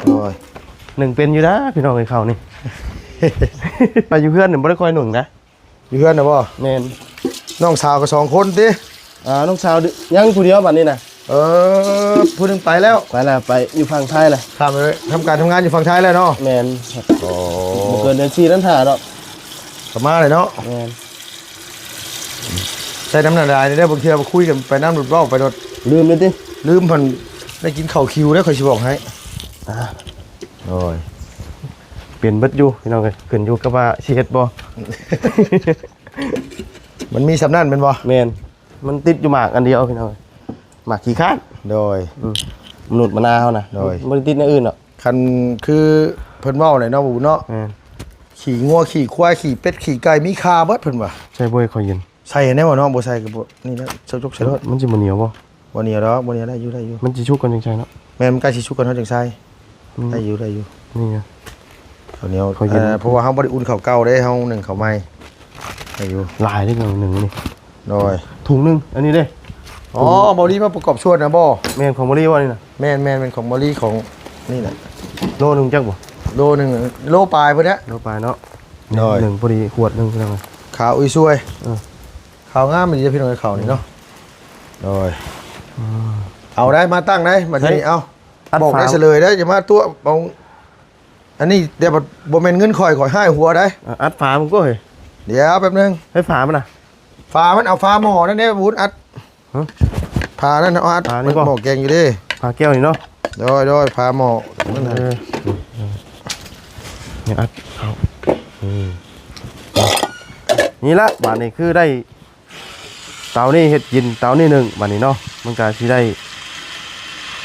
ໂອ້ຍ ໜຶ້ງເປັນຢູ່ນະ ພີ່ນ້ອງເອີຍ ເຂົ້ານີ້ ໄປຢູ່ເຮືອນນີ້ບໍ່ໄດ້ຄ່ອຍໜຶ້ງນະ. ຢູ່ເຮືອນນະບໍ່? ແມ່ນ ນ້ອງສາວກໍສອງຄົນຕິ? ອ່າ ນ້ອງສາວຍັງຜູ້ດຽວບັດນີ້ນະ. ເອີ ຜູ້ໜຶ່ງໄປແລ້ວ ໄປແລ້ວ ໄປຢູ່ຝັ່ງໄທແລ້ວ. ທຳ ເອີ ທຳການທຳງານຢູ່ຝັ່ງໄທແລ້ວເນາະ? ແມ່ນ. ໂອ້ ບໍ່ເກີນເດືອນສີ່ເດືອນຫ້າດອກ ກໍມາເລີຍເນາະ? ແມ່ນ. ໃສ່ນ້ຳໜ້າຫຼາຍເດີ ບາງເທື່ອໄປຄຸຍກັນໄປນຳ ເວົ້າໄປໂລດ ລືມເລີຍຕິ? ລືມ ເພິ່ນໄດ້ກິນເຂົ້າຄິວເດີ ຂ້ອຍຊິບອກໃຫ້. ອ່າ ໂອ້ຍ ເປັນເບິດຢູ່ ພີ່ນ້ອງເອີຍ ຂຶ້ນຢູ່ກັບວ່າຊິເຮັດບໍ່. ມັນມີສ່ຳນັ້ນແມ່ນບໍ່? ແມ່ນ ມັນຕິດຢູ່ໝາກອັນດຽວ ພີ່ນ້ອງເອີຍ ໝາກຂີ້ຄ້ານ. ໂດຍ ອືມ ມະນຸດມະນາເຮົານະ. ໂດຍ ມັນບໍ່ໄດ້ຕິດແນວອື່ນດອກ. ຄັນຄືເພິ່ນເວົ້າແຫຼະເນາະ ບໍ່ບຸນເນາະ. ແມ່ນ ຂີ້ງົວ ຂີ້ຄວາຍ ຂີ້ເປັດ ຂີ້ໄກ່ ມີຄ່າເບິດ ເພິ່ນວ່າ. ໃສ່ບໍ່ໃຫ້ເຂົ້າເຢັນ? ໃສ່ແນ່ບໍ່ເນາະ ບໍ່ໃສ່ກໍບໍ່ ນີ້ແຫຼະ ເຈົ້າຈົກໃສ່ໂລດ. ມັນຊິບໍ່ໜຽວບໍ່? ບໍ່ໜຽວດອກ ບໍ່ໜຽວ ໄດ້ຢູ່ ໄດ້ຢູ່. ມັນຊິສຸກກ່ອນຈັ່ງໃສ່ເນາະ? ແມ່ນ ມັນໃກ້ຊິສຸກກ່ອນເຮົາຈັ່ງໃສ່. ອືມ ໄດ້ຢູ່ ໄດ້ຢູ່. ນີ້ ເຂົ້າໜຽວ ເຂົ້າເຢັນ ເອີ ເພາະວ່າເຮົາບໍ່ໄດ້ອຸ່ນເຂົ້າເກົ່າເດ້ ເຮົາໜຶ້ງເຂົ້າໃໝ່. ໄດ້ຢູ່. ຫຼາຍເດ້ ໜຶ້ງນີ້. ໂດຍ ຖົງໜຶ່ງ ອັນນີ້ເດ້. ອໍ ເບົາລີມາປະກອບສ່ວນນະບໍ່? ແມ່ນ ຂອງເບົາລີບໍ່ນີ້ນະ? ແມ່ນໆ ແມ່ນຂອງເບົາລີ ຂອງນີ້ແຫຼະ. ໂລໜຶ່ງຈັກບໍ່? ໂລໜຶ່ງ ໂລປາຍພຸ້ນແຫຼະ. ໂລປາຍເນາະ. ໂດຍ ໜຶ່ງພໍດີຂວດໜຶ່ງ ພີ່ນ້ອງ. ຂາວອຸຍຊ່ວຍ. ເອີ ຂາວງາມອີ່ຫຼີ ພີ່ນ້ອງເອີຍ ເຂົ້ານີ້ເນາະ. ໂດຍ ອືມ ເອົາໄດ້ ມາຕັ້ງໄດ້ ມາທີ່ນີ້. ເອົາ ອັດ ບອກໄດ້ ຝາ ສະເຫຼີຍໄດ້ ຢ່າມາຕົວະເອົາ ອັນນີ້ ດຽວບໍ່ແມ່ນເງິນຂ້ອຍ ຂ້ອຍຮ້າຍຫົວໄດ໋. ເອີ ອັດຝາມັນກໍເຮີ້ຍ. ດຽວແປັບໜຶ່ງ ໃຫ້ຝາມັນນະ ຝາມັນ ເອົາຝາໝໍ້ນັ້ນເດ້ ບຸນອັດ. ຮະ ຝານັ້ນເອົາອັດ. ຝານີ້ບໍ່? ໝໍ້ແກງຢູ່ເດ້ ຝາແກ້ວນີ້ເນາະ. ໂດຍໆ ຝາໝໍ້ນັ້ນ. ເອີ ນີ້ອັດເຂົ້າ. ອືມ ນີ້ລະ ບາດນີ້ຄືໄດ້ ເຕົານີ້ເຮັດກິນ ເຕົານີ້ໜຶ້ງ ບາດນີ້ເນາະ ມັນກະຊິໄດ້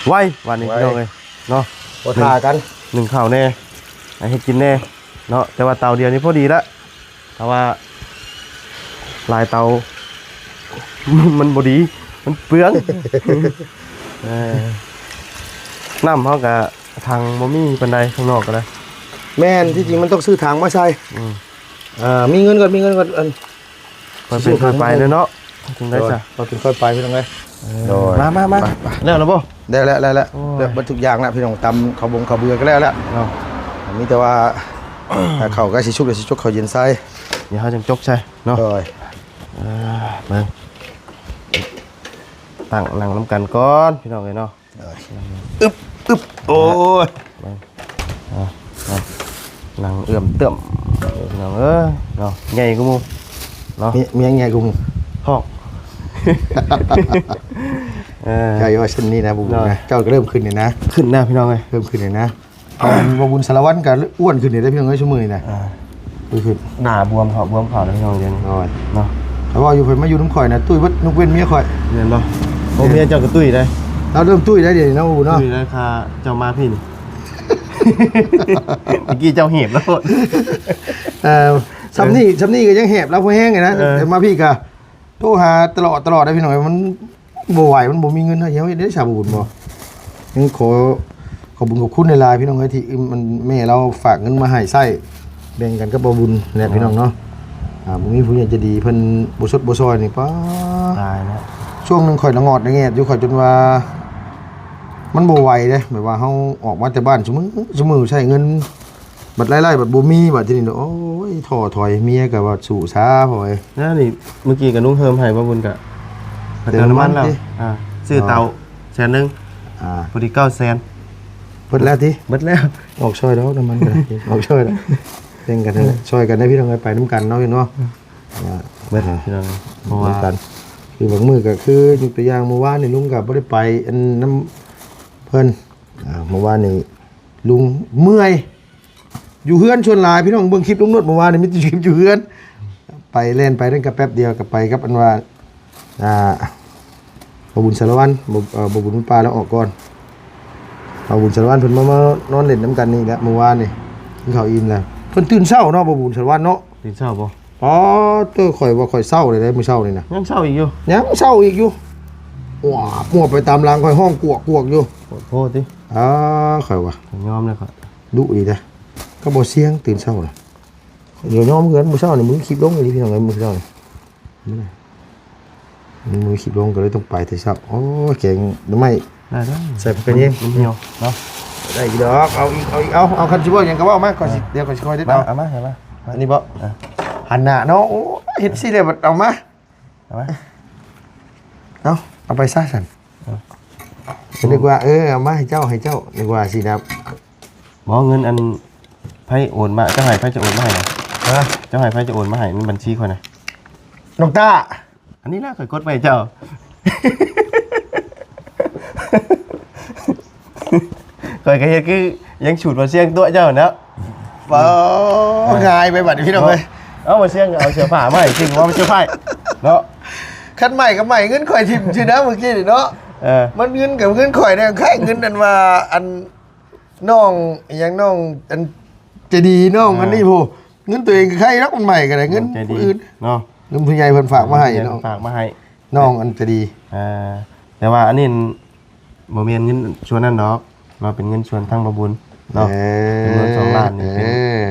ໄວ ບາດນີ້ ໄວ ພີ່ນ້ອງເອີຍເນາະ. ບໍ່ຖ້າກັນ ໜຶ້ງເຂົ້າແດ່ ໃຫ້ເຮັດກິນແດ່ເນາະ. ແຕ່ວ່າເຕົາດຽວນີ້ພໍດີລະ ຖ້າວ່າຫຼາຍເຕົາ ມັນບໍ່ດີ ມັນເປືອງ. ເອີ ນ້ຳເຮົາກະຖັງບໍ່ມີປານໃດ ຂ້າງນອກກໍໄດ້. ແມ່ນ ທີ່ຈິງມັນຕ້ອງຊື້ຖັງມາໃສ່. ອືມ ອ່າ ມີເງິນກ່ອນ ມີເງິນກ່ອນ ອັນ ຄ່ອຍເປັນຄ່ອຍໄປເດີເນາະ ຈຶ່ງໄດ້ຊະ. ໂດຍ ຄ່ອຍເປັນຄ່ອຍໄປ ພີ່ນ້ອງເອີຍ. ເອີ ໂດຍ ມາ ມາ ມາ ມາ ໄປ ໄປ ແລ້ວລະບໍ່? ໄດ້ແລ້ວ ໄດ້ແລ້ວ. ໂອ້ຍ ເບິດທຸກຢ່າງແລ້ວ ພີ່ນ້ອງ. ຕຳເຂົ້າບົງເຂົ້າເບືອກໍແລ້ວແລ້ວເນາະ. ມີແຕ່ວ່າ ຖ້າເຂົ້າໃກ້ຊິສຸກ ດຽວຊິຈົກເຂົ້າເຢັນໃສ່ ດຽວເຮົາຈັ່ງຈົກໃສ່ເນາະ. ໂດຍ ເອີ ເບິ່ງ ຕັ້ງນັ່ງນຳກັນກ່ອນ ພີ່ນ້ອງເອີຍເນາະ. ອຶບ ອຶບ ໂອ້ຍ ເບິ່ງ ອ່າ ອ່າ ນັ່ງເອື້ອມເຕື້ອມ ເອີ ພີ່ນ້ອງເອີຍເນາະ. ໃຫຍ່ກວ່າໝູ່ເນາະ ມີ ມີຫຍັງໃຫຍ່ກວ່າໝູ່? ຮອກ. ເອີ ໃຫຍ່ວ່າຊັ້ນນີ້ນະ ບໍ່ບຸນນະ ເຈົ້າກໍເລີ່ມຂຶ້ນນີ້ນະ ຂຶ້ນນະພີ່ນ້ອງເອີຍ ເລີ່ມຂຶ້ນນີ້ນະ ເອົາ ບໍ່ບຸນສາລະວັນກໍອ້ວນຂຶ້ນນີ້ເດ້ພີ່ນ້ອງເອີຍ ຊຸມື້ນີ້ນະ ອ່າ ຂຶ້ນ ໜ້າບວມເຂົ້າບວມເຂົ້າແລ້ວພີ່ນ້ອງ ດຽວນີ້ ໂອ້ຍ ເນາະ ແຕ່ວ່າຢູ່ ເພິ່ນມາຢູ່ນຳຂ້ອຍນະ ຕຸ້ຍເບິດ ຍົກເວັ້ນເມຍຂ້ອຍ ແມ່ນບໍ່? ໂອ້ ເມຍເຈົ້າກໍຕຸ້ຍໄດ໋ ລາວເລີ່ມຕຸ້ຍໄດ໋ ດຽວນີ້ເນາະ ບໍ່ບຸນເນາະ ຕຸ້ຍແລ້ວ ຂ້າເຈົ້າມາພີ້ນີ້ ຕະກີ້ເຈົ້າເຫບແລ້ວ ເອີ ຊ່ຳນີ້ ຊ່ຳນີ້ກໍຍັງແຫບລາວພໍແຮງຢູ່ນະ ເອີ ແຕ່ມາພີ້ກໍໂທຫາຕະຫຼອດ ຕະຫຼອດເດ້ພີ່ນ້ອງ ມັນບໍ່ໄຫວ ມັນບໍ່ມີເງິນ ເຮົາເຮັດໄດ້ຊະ ບໍ່ບຸນບໍ່ ຍັງຂໍ ຂອບຄຸນຂອບຄຸນຫຼາຍໆ ພີ່ນ້ອງເອີຍ ທີ່ມັນ ແມ່ລາວຝາກເງິນມາໃຫ້ໃຊ້ ແບ່ງກັນກັບບໍ່ບຸນແຫຼະ ພີ່ນ້ອງເນາະ ອ່າ ບໍ່ມີຜູ້ໃຫຍ່ໃຈດີ ເພິ່ນບໍ່ຊົດບໍ່ຊ່ອຍນີ້ ປ້າ ຕາຍແລ້ວ ຊ່ວງໜຶ່ງຂ້ອຍລະງອດລະແງດຢູ່ ຂ້ອຍຈົນວ່າ ມັນບໍ່ໄຫວເດ້ ແບບວ່າເຮົາອອກມາແຕ່ບ້ານຊຸມື້ ຊຸມື້ໃຊ້ເງິນ ບັດລາຍໄດ້ບັດບໍ່ມີ ບັດທີນີ້ ໂອ້ຍ ທໍ້ຖອຍ ເມຍກໍວ່າສູ້ຊາ ພໍ່ເອີຍ ແລ້ວນີ້ ເມື່ອກີ້ກໍລຸງເຮີມໃຫ້ ບໍ່ບຸນກໍ ເຕີມນ້ຳມັນແລ້ວ ເຕີມນ້ຳມັນຕິ ອ່າ ຊື້ເຕົາ ແສນໜຶ່ງ ອ່າ ພໍດີເກົ້າແສນ ເບິດແລ້ວຕິ ເບິດແລ້ວ ອອກຊ່ອຍດອກ ນ້ຳມັນກໍໄດ້ ອອກຊ່ອຍດອກ ແບ່ງກັນ ເອີ ຊ່ອຍກັນໄດ້ ພີ່ນ້ອງເອີຍ ໄປນຳກັນເນາະ ເຫັນບໍ່? ເອີ ເບິດ ອ່າ ພີ່ນ້ອງ ເພາະວ່າ ນຳກັນ ຄືບາງມື້ກໍຄື ຍົກຕົວຢ່າງ ມື້ວານນີ້ລຸງກໍບໍ່ໄດ້ໄປ ອັນ ນຳເພິ່ນ ອ່າ ມື້ວານນີ້ລຸງເມື່ອຍ ຢູ່ເຮືອນສ່ວນຫຼາຍ ພີ່ນ້ອງເບິ່ງຄລິບລຸງໂນດມື້ວານນີ້ ມີແຕ່ຄລິບຢູ່ເຮືອນ ໄປແລ່ນໄປນັ້ນກໍແປັບດຽວ ກໍໄປກັບອັນວ່າ ອ່າ ບ່າວບຸນສາລະວັນ ບໍ່ ເອີ ບ່າວບຸນປ່າລາວອອກກ່ອນ ບ່າວບຸນສາລະວັນເພິ່ນມາ ມານອນຫຼິ້ນນຳກັນນີ້ແຫຼະ ມື້ວານນີ້ ກິນເຂົ້າອີ່ມແລ້ວ ເພິ່ນຕື່ນເຊົ້າເນາະ ບ່າວບຸນສາລະວັນເນາະ ຕື່ນເຊົ້າບໍ່? ອໍ ເຕີ ຂ້ອຍວ່າຂ້ອຍເຊົ້າເລີຍເດ້ ມື້ເຊົ້ານີ້ນະ ຍັງເຊົ້າອີກຢູ່ ຍັງເຊົ້າອີກຢູ່ ອວບ ອວບໄປຕາມຫຼັງ ຂ້ອຍຮ້ອງກວກໆຢູ່ ໂພດຕິ ອ່າ ຂ້ອຍວ່າ ຍອມແລ້ວຂ້ອຍ ດຸອີກເດ້ ກໍບໍ່ສຽງຕື່ນເຊົ້ານະ ເອີ ຍອມເຮືອນ ມື້ເຊົ້ານີ້ ມື້ຄລິບລົງອີ່ຫຼີ ພີ່ນ້ອງເອີຍ ມື້ເຊົ້ານີ້ ມື້ຄລິບລົງກໍເລີຍຕ້ອງໄປແຕ່ເຊົ້າ ໂອ້ ແກງໜໍ່ໄມ້ ໄດ້ໆ ໃສ່ຜັກກະແຍງ ມັນຫ່ຽວເນາະ ໄດ້ຢູ່ດອກ ເອົາອີກ ເອົາອີກ ເອົາ ເອົາ ຄັນຊິເວົ້າຫຍັງກໍເວົ້າມາ ຂ້ອຍຊິ ອ່າ ດຽວຂ້ອຍຊິຄ່ອຍເດັດ ມາ ເອົາ ເອົາມາ ເອົາມາ ອັນນີ້ບໍ່? ອ່າ ຫັ້ນນະເນາະ ໂອ້ຍ ເຮັດຊີ້ແລ້ວບັດເອົາມາ ເອົາມາ ເອົາ ເອົາໄປຊະຊັ້ນ ເອີ ນຶກວ່າ ເອີ ເອົາມາໃຫ້ເຈົ້າ ໃຫ້ເຈົ້າ ນຶກວ່າຊິນະ ບໍ່ ເງິນອັນ ໃຜໂອນມາ ເຈົ້າໃຫ້ໃຜຈະໂອນມາໃຫ້ນະ? ຮະ? ເຈົ້າໃຫ້ໃຜຈະໂອນມາໃຫ້ໃນບັນຊີຂ້ອຍນະ? ນ້ອງຕ້າ ອັນນີ້ລະ ຂ້ອຍກົດໄວ້ໃຫ້ເຈົ້າ ຂ້ອຍກໍເຮັດຄືຍັງສູດບໍ່ສຽງຕົວະເຈົ້ານະ ເວົ້າ ອືມ ງ່າຍໄປບັດນີ້ພີ່ນ້ອງເອີຍ ເອົາ ບໍ່ສຽງເອົາເສື້ອຜ້າມາໃຫ້ ຊິວ່າມັນເສື້ອຜ້າເນາະ ຄັນໃໝ່ກໍໃໝ່ເງິນຂ້ອຍຖິ້ມຊື່ນະ ມື້ກີ້ນີ້ເນາະ ເອີ ມັນເງິນກັບເງິນຂ້ອຍແດ່ ຄ້າຍເງິນອັນວ່າ ອັນ ນ້ອງອີ່ຫຍັງ ນ້ອງອັນໃຈດີ ນ້ອງ ອ່າ ອັນນີ້ພຸ້ນ ເງິນຕົວເອງກໍໃຄດອກ ມັນໃໝ່ກໍໄດ້ ເງິນຜູ້ອື່ນເນາະ ເງິນຜູ້ໃຫຍ່ເພິ່ນຝາກມາໃຫ້ເນາະ ຝາກມາໃຫ້ ນ້ອງອັນໃຈດີ ອ່າ ແຕ່ວ່າອັນນີ້ ບໍ່ແມ່ນເງິນສ່ວນນັ້ນດອກເນາະ ເປັນເງິນສ່ວນທາງບ່າວບຸນເນາະ ເອີ ຈຳນວນສອງລ້ານນີ້ເປັນ ເອີ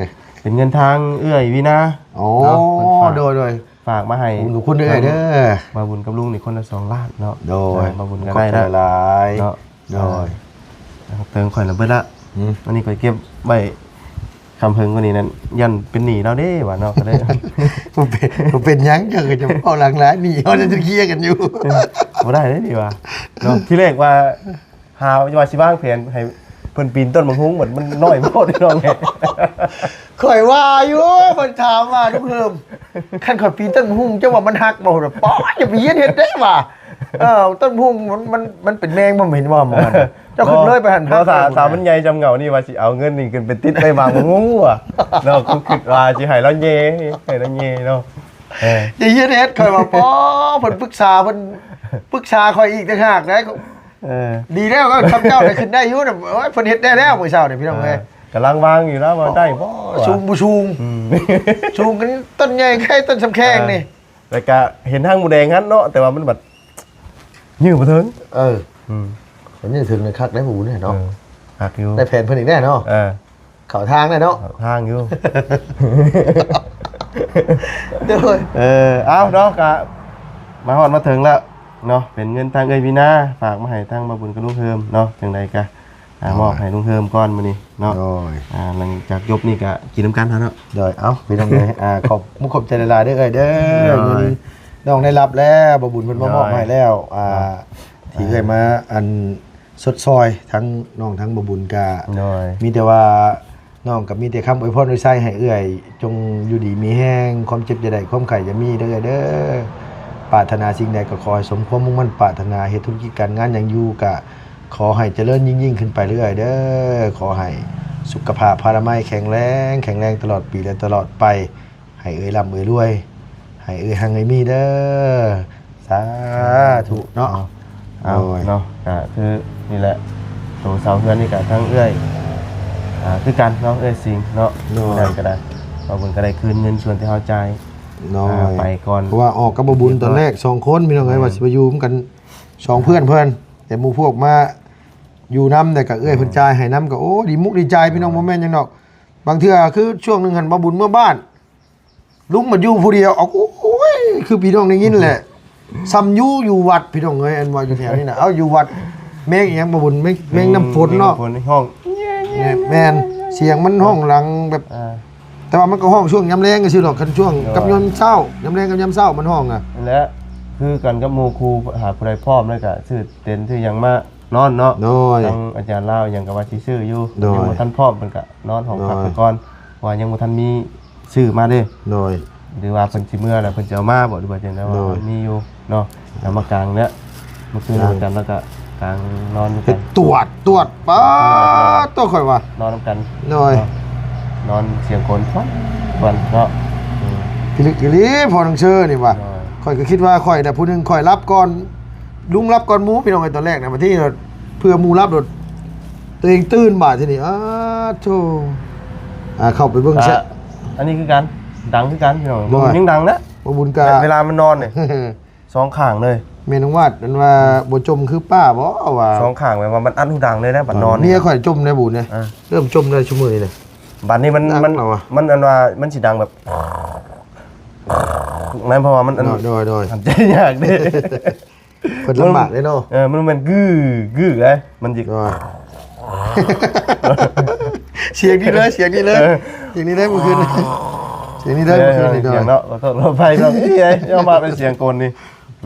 ເປັນເງິນທາງເອື້ອຍວີນາ ໂອ້ ເນາະ ເພິ່ນຝາກ ໂດຍໆ ຝາກມາໃຫ້ ຂອບຄຸນເດີ້ເອື້ອຍເດີ້ ບ່າວບຸນກັບລຸງນີ້ຄົນລະສອງລ້ານເນາະ ໂດຍ ບ່າວບຸນກໍໄດ້ລະ ຂອບໃຈຫຼາຍໆ ເນາະ ໂດຍ ເຖິງຂ້ອຍລະເບິດລະ ອືມ ອັນນີ້ຂ້ອຍເກັບໄວ້ ຄຳເພິງກວ່ານີ້ນັ້ນ ຢ້ານເປັນໜີ້ລາວເດ້ວ່າເນາະ ກໍເລີຍ ບໍ່ເປັນ ບໍ່ເປັນຫຍັງ ເຈົ້າກໍຈະເວົ້າຫຼັງຫຼາຍ ໜີ້ເຮົາຍັງຈະເຄຍກັນຢູ່ ບໍ່ໄດ້ເດ້ນີ້ວ່າເນາະ ທີແລກວ່າ ຫາວ່າຊິວາງແຜນໃຫ້ເພິ່ນປີນຕົ້ນໝາກຫຸ່ງ ມັນ ມັນນ້ອຍໂພດພີ່ນ້ອງເອີຍ ຂ້ອຍວ່າຢູ່ ເພິ່ນຖາມວ່າ ລຸງເຮີມ ຄັນຂ້ອຍປີນຕົ້ນໝາກຫຸ່ງ ເຈົ້າວ່າມັນຫັກບໍ່? ເພິ່ນວ່າ ປ້າ ຢ່າໄປຮຽນເຮັດເດ້ວ່າ ເອີ ຕົ້ນໝາກຫຸ່ງມັນ ມັນ ມັນເປັນແມງບໍ່ ເຫັນບໍ່ ມັນ ເຈົ້າຂຶ້ນເລີຍໄປຫັ້ນ ບໍ່ ຖ້າ ຖ້າມັນໃຫຍ່ສ່ຳເຫງົ້ານີ້ ວ່າຊິເອົາເງິນນີ້ຂຶ້ນໄປຕິດໄວ້ໝາກຫຸ່ງວ່າເນາະ ຄືຄິດວ່າຊິໃຫ້ລາວແຍ່ ໃຫ້ລາວແຍ່ເນາະ ເອີ ຢ່າຮຽນເຮັດ ຂ້ອຍວ່າ ປ້າ ເພິ່ນປຶກສາ ເພິ່ນປຶກສາຂ້ອຍອີກຕ່າງຫາກໄດ໋ ເອີ ດີແລ້ວ ກໍຄຳເຈົ້າໄດ້ຂຶ້ນໄດ້ຢູ່ນະ ໂອ້ຍ ເພິ່ນເຮັດໄດ້ແລ້ວມື້ເຊົ້ານີ້ພີ່ນ້ອງເອີຍ ເອີ ກຳລັງວາງຢູ່ນະ ວ່າໄດ້ບໍ່ ສູງບໍ່ສູງ ອືມ ສູງກັນ ຕົ້ນໃຫຍ່ໃກ້ຕົ້ນສຳແຂງນີ້ ເອີ ແລ້ວກະເຫັນຫາງໝູແດງຫັ້ນເນາະ ແຕ່ວ່າມັນບັດຍື້ບໍ່ເຖິງ ເອີ ອືມ ມັນຍື້ເຖິງນີ້ຄັກໄດ໋ໝູນີ້ເນາະ ເອີ ຄັກຢູ່ ໄດ້ແຜນເພິ່ນອີກແນ່ເນາະ ເອີ ເຂົ້າທາງແລ້ວເນາະ ເຂົ້າທາງຢູ່ ໂດຍ ເອີ ເອົາເນາະ ກະມາຮອດມາເຖິງແລ້ວເນາະ ເປັນເງິນທາງເອື້ອຍວີນາ ຝາກມາໃຫ້ທາງບ່າວບຸນກັບລຸງເຮີມເນາະ ຈັ່ງໃດກະ ອ່າ ມອບໃຫ້ລຸງເຮີມກ່ອນມື້ນີ້ເນາະ ໂດຍ ອ່າ ຫຼັງຈາກຈົບນີ້ກະກິນນຳກັນເນາະ ໂດຍ ເອົ້າ ພີ່ນ້ອງເອີຍ ອ່າ ຂອບມຸກຂອບໃຈຫຼາຍໆ ເດີ້ເອື້ອຍ ໂດຍ ເງິນນ້ອງໄດ້ຮັບແລ້ວ ບ່າວບຸນເພິ່ນມາມອບໃຫ້ແລ້ວ ອ່າ ທີ່ເອື້ອຍມາ ອັນ ຊົດຊ່ອຍທັງນ້ອງທັງບ່າວບຸນກະ ໂດຍ ມີແຕ່ວ່າ ນ້ອງກໍມີແຕ່ຄຳອວຍພອນອວຍໄຊໃຫ້ເອື້ອຍ ຈົ່ງຢູ່ດີມີແຮງ ຄວາມເຈັບຢ່າໄດ້ ຄວາມໄຂ້ຢ່າມີເດີ້ເອື້ອຍເດີ້ ປາດຖະໜາສິ່ງໃດກໍຂໍໃຫ້ສົມຄວາມມຸ່ງໝັ້ນປາດຖະໜາ, ເຮັດທຸລະກິດການງານຫຍັງຢູ່ກະຂໍໃຫ້ຈະເລີນຍິ່ງໆຂຶ້ນໄປເລື້ອຍເດີ້. ຂໍໃຫ້ສຸຂະພາບພະລາໄມແຂງແຮງ, ແຂງແຮງຕະຫຼອດປີ ແລະ ຕະຫຼອດໄປ. ໃຫ້ເອື້ອຍລ່ຳເອື້ອຍລວຍ, ໃຫ້ເອື້ອຍຮັ່ງເອື້ອຍມີເດີ້. ສາທຸເນາະ. ເອົາ ເອົາ ໂດຍ ເນາະ ກະຄືນີ້ແຫຼະ ໂຕເຊົ່າເຮືອນນີ້ກະທັງເອື້ອຍ ອ່າ ຄືກັນເນາະ ເອື້ອຍສິງເນາະ. ໂດຍ ຜູ້ໃດກໍໄດ້ ບ່າວບຸນກໍໄດ້ຄືນເງິນສ່ວນທີ່ເຮົາຈ່າຍ ໂດຍ ອ່າ ໄປກ່ອນ ເພາະວ່າອອກກັບບ່າວບຸນຕອນແລກສອງຄົນ ພີ່ນ້ອງເອີຍ ແມ່ນ ວ່າຊິໄປຢູ່ນຳກັນສອງເພື່ອນເພິ່ນ ແຕ່ໝູ່ພວກມາຢູ່ນຳ ແລ້ວກໍເອື້ອຍເພິ່ນ ອືມ ຈ່າຍໃຫ້ນຳ ກໍ ໂອ້ ດີມຸກດີໃຈ ພີ່ນ້ອງ ບໍ່ແມ່ນຫຍັງດອກ. ບາງເທື່ອຄືຊ່ວງໜຶ່ງຫັ້ນ ບ່າວບຸນເມືອບ້ານ ລຸງມາຢູ່ຜູ້ດຽວ. ເອົາ ໂອ້ຍ ຄືພີ່ນ້ອງໄດ້ຍິນແຫຼະ ສ່ຳຢູ່ ຢູ່ວັດ ພີ່ນ້ອງເອີຍ ອັນວ່າຢູ່ແຖວນີ້ນະ. ເອົາ ຢູ່ວັດ ແມ່ງອີຫຍັງ ບ່າວບຸນ? ແມ່ງ ແມ່ງນ້ຳຝົນເນາະ ແມ່ງນ້ຳຝົນຮ້ອງ. ແມ່ນ ແມ່ນ ສຽງມັນຮ້ອງຫຼັງແບບ ອ່າ ແຕ່ວ່າມັນກໍຮ້ອງຊ່ວງຍາມແລງຊື່ໆດອກ. ຄັນຊ່ວງ ໂດຍ ກັບຍາມເຊົ້າ ຍາມແລງກັບຍາມເຊົ້າມັນຮ້ອງນະ. ນັ້ນແຫຼະ ຄືກັນກັບໝູ່ຄູ່ ຫາຜູ້ໃດພ້ອມແລ້ວກໍຊື້ເຕັນຊື້ຫຍັງມາ ນອນເນາະ. ໂດຍ ທາງອາຈານລາວຫຍັງກໍວ່າຊິຊື້ຢູ່ ໂດຍ ຍັງບໍ່ທັນພ້ອມ ເພິ່ນກໍນອນຫ້ອງພັກ ໂດຍ ໄປກ່ອນ ເພາະວ່າຍັງບໍ່ທັນມີຊື້ມາເດ້. ໂດຍ ຫຼືວ່າເພິ່ນຊິເມືອແລ້ວເພິ່ນຊິເອົາມາບໍ່ ຫຼືວ່າຈັ່ງໃດ ວ່າ ໂດຍ ມັນມີຢູ່ເນາະ. ເອົາມາກາງແລ້ວ ເມື່ອຄືນ ນອນກັນ ແລ້ວກໍກາງນອນຢູ່ ເຮັດ ຕວດ ຕວດ ປາດໂຕ ຂ້ອຍວ່າ ນອນນຳກັນ ໂດຍ ເນາະ ນອນສຽງໂກນ ຄວັນ ຄວັນເນາະ. ອືມ ພິລຶກອີ່ຫຼີ ພໍ່ນາງເຊີນີ້ວ່າ ໂດຍ ຂ້ອຍກໍຄິດວ່າຂ້ອຍນະຜູ້ໜຶ່ງ ຂ້ອຍຫຼັບກ່ອນ ລຸງຫຼັບກ່ອນໝູ່ ພີ່ນ້ອງເອີຍ ຕອນແລກນະ. ບາດທີນີ້ເພື່ອໝູ່ຫຼັບໂລດ ຕົວເອງຕື່ນບາດທີນີ້ ອ້າໂທ້ ອ່າ ເຂົ້າໄປເບິ່ງແຊະ ກໍອັນນີ້ຄືກັນ ດັງຄືກັນ ພີ່ນ້ອງ ໂດຍ ຍັງດັງນະ ບໍ່ບຸນກະ ເວລາມັນນອນນີ້ ສອງຂ້າງເລີຍ. ແມ່ນ້ອງວາດ ອັນວ່າບໍ່ຈົ່ມຄືປ້າບໍ່ ວ່າສອງຂ້າງ ແບບວ່າມັນອັດຫູດັງເລີຍນະ ບັດນອນ ເມຍຂ້ອຍຈົ່ມໄດ້ບຸນເດ້ ອ່າ ເລີ່ມຈົ່ມໄດ້ຊຸມື້ນີ້ນະ. ບັດນີ້ມັນ ມັນ ມັນອັນວ່າມັນຊິດັງແບບ ນັ້ນ ເພາະວ່າມັນອັນ ໂດຍ ໂດຍ ຫາຍໃຈຍາກເດ້ ເພິ່ນລຳບາກເດ້ເນາະ. ເອີ ມັນແມ່ນກຶ ກຶໄດ໋ ມັນຊິ ໂດຍ ສຽງນີ້ເລີຍ ສຽງນີ້ເລີຍ ເອີ ສຽງນີ້ເລີຍມື້ຄືນ ສຽງນີ້ເລີຍມື້ຄືນນີ້ ໂດຍ ສຽງເນາະ ຂໍໂທດຂໍອະໄພເນາະ ເອີຍ ເອົາມາເປັນສຽງໂກນນີ້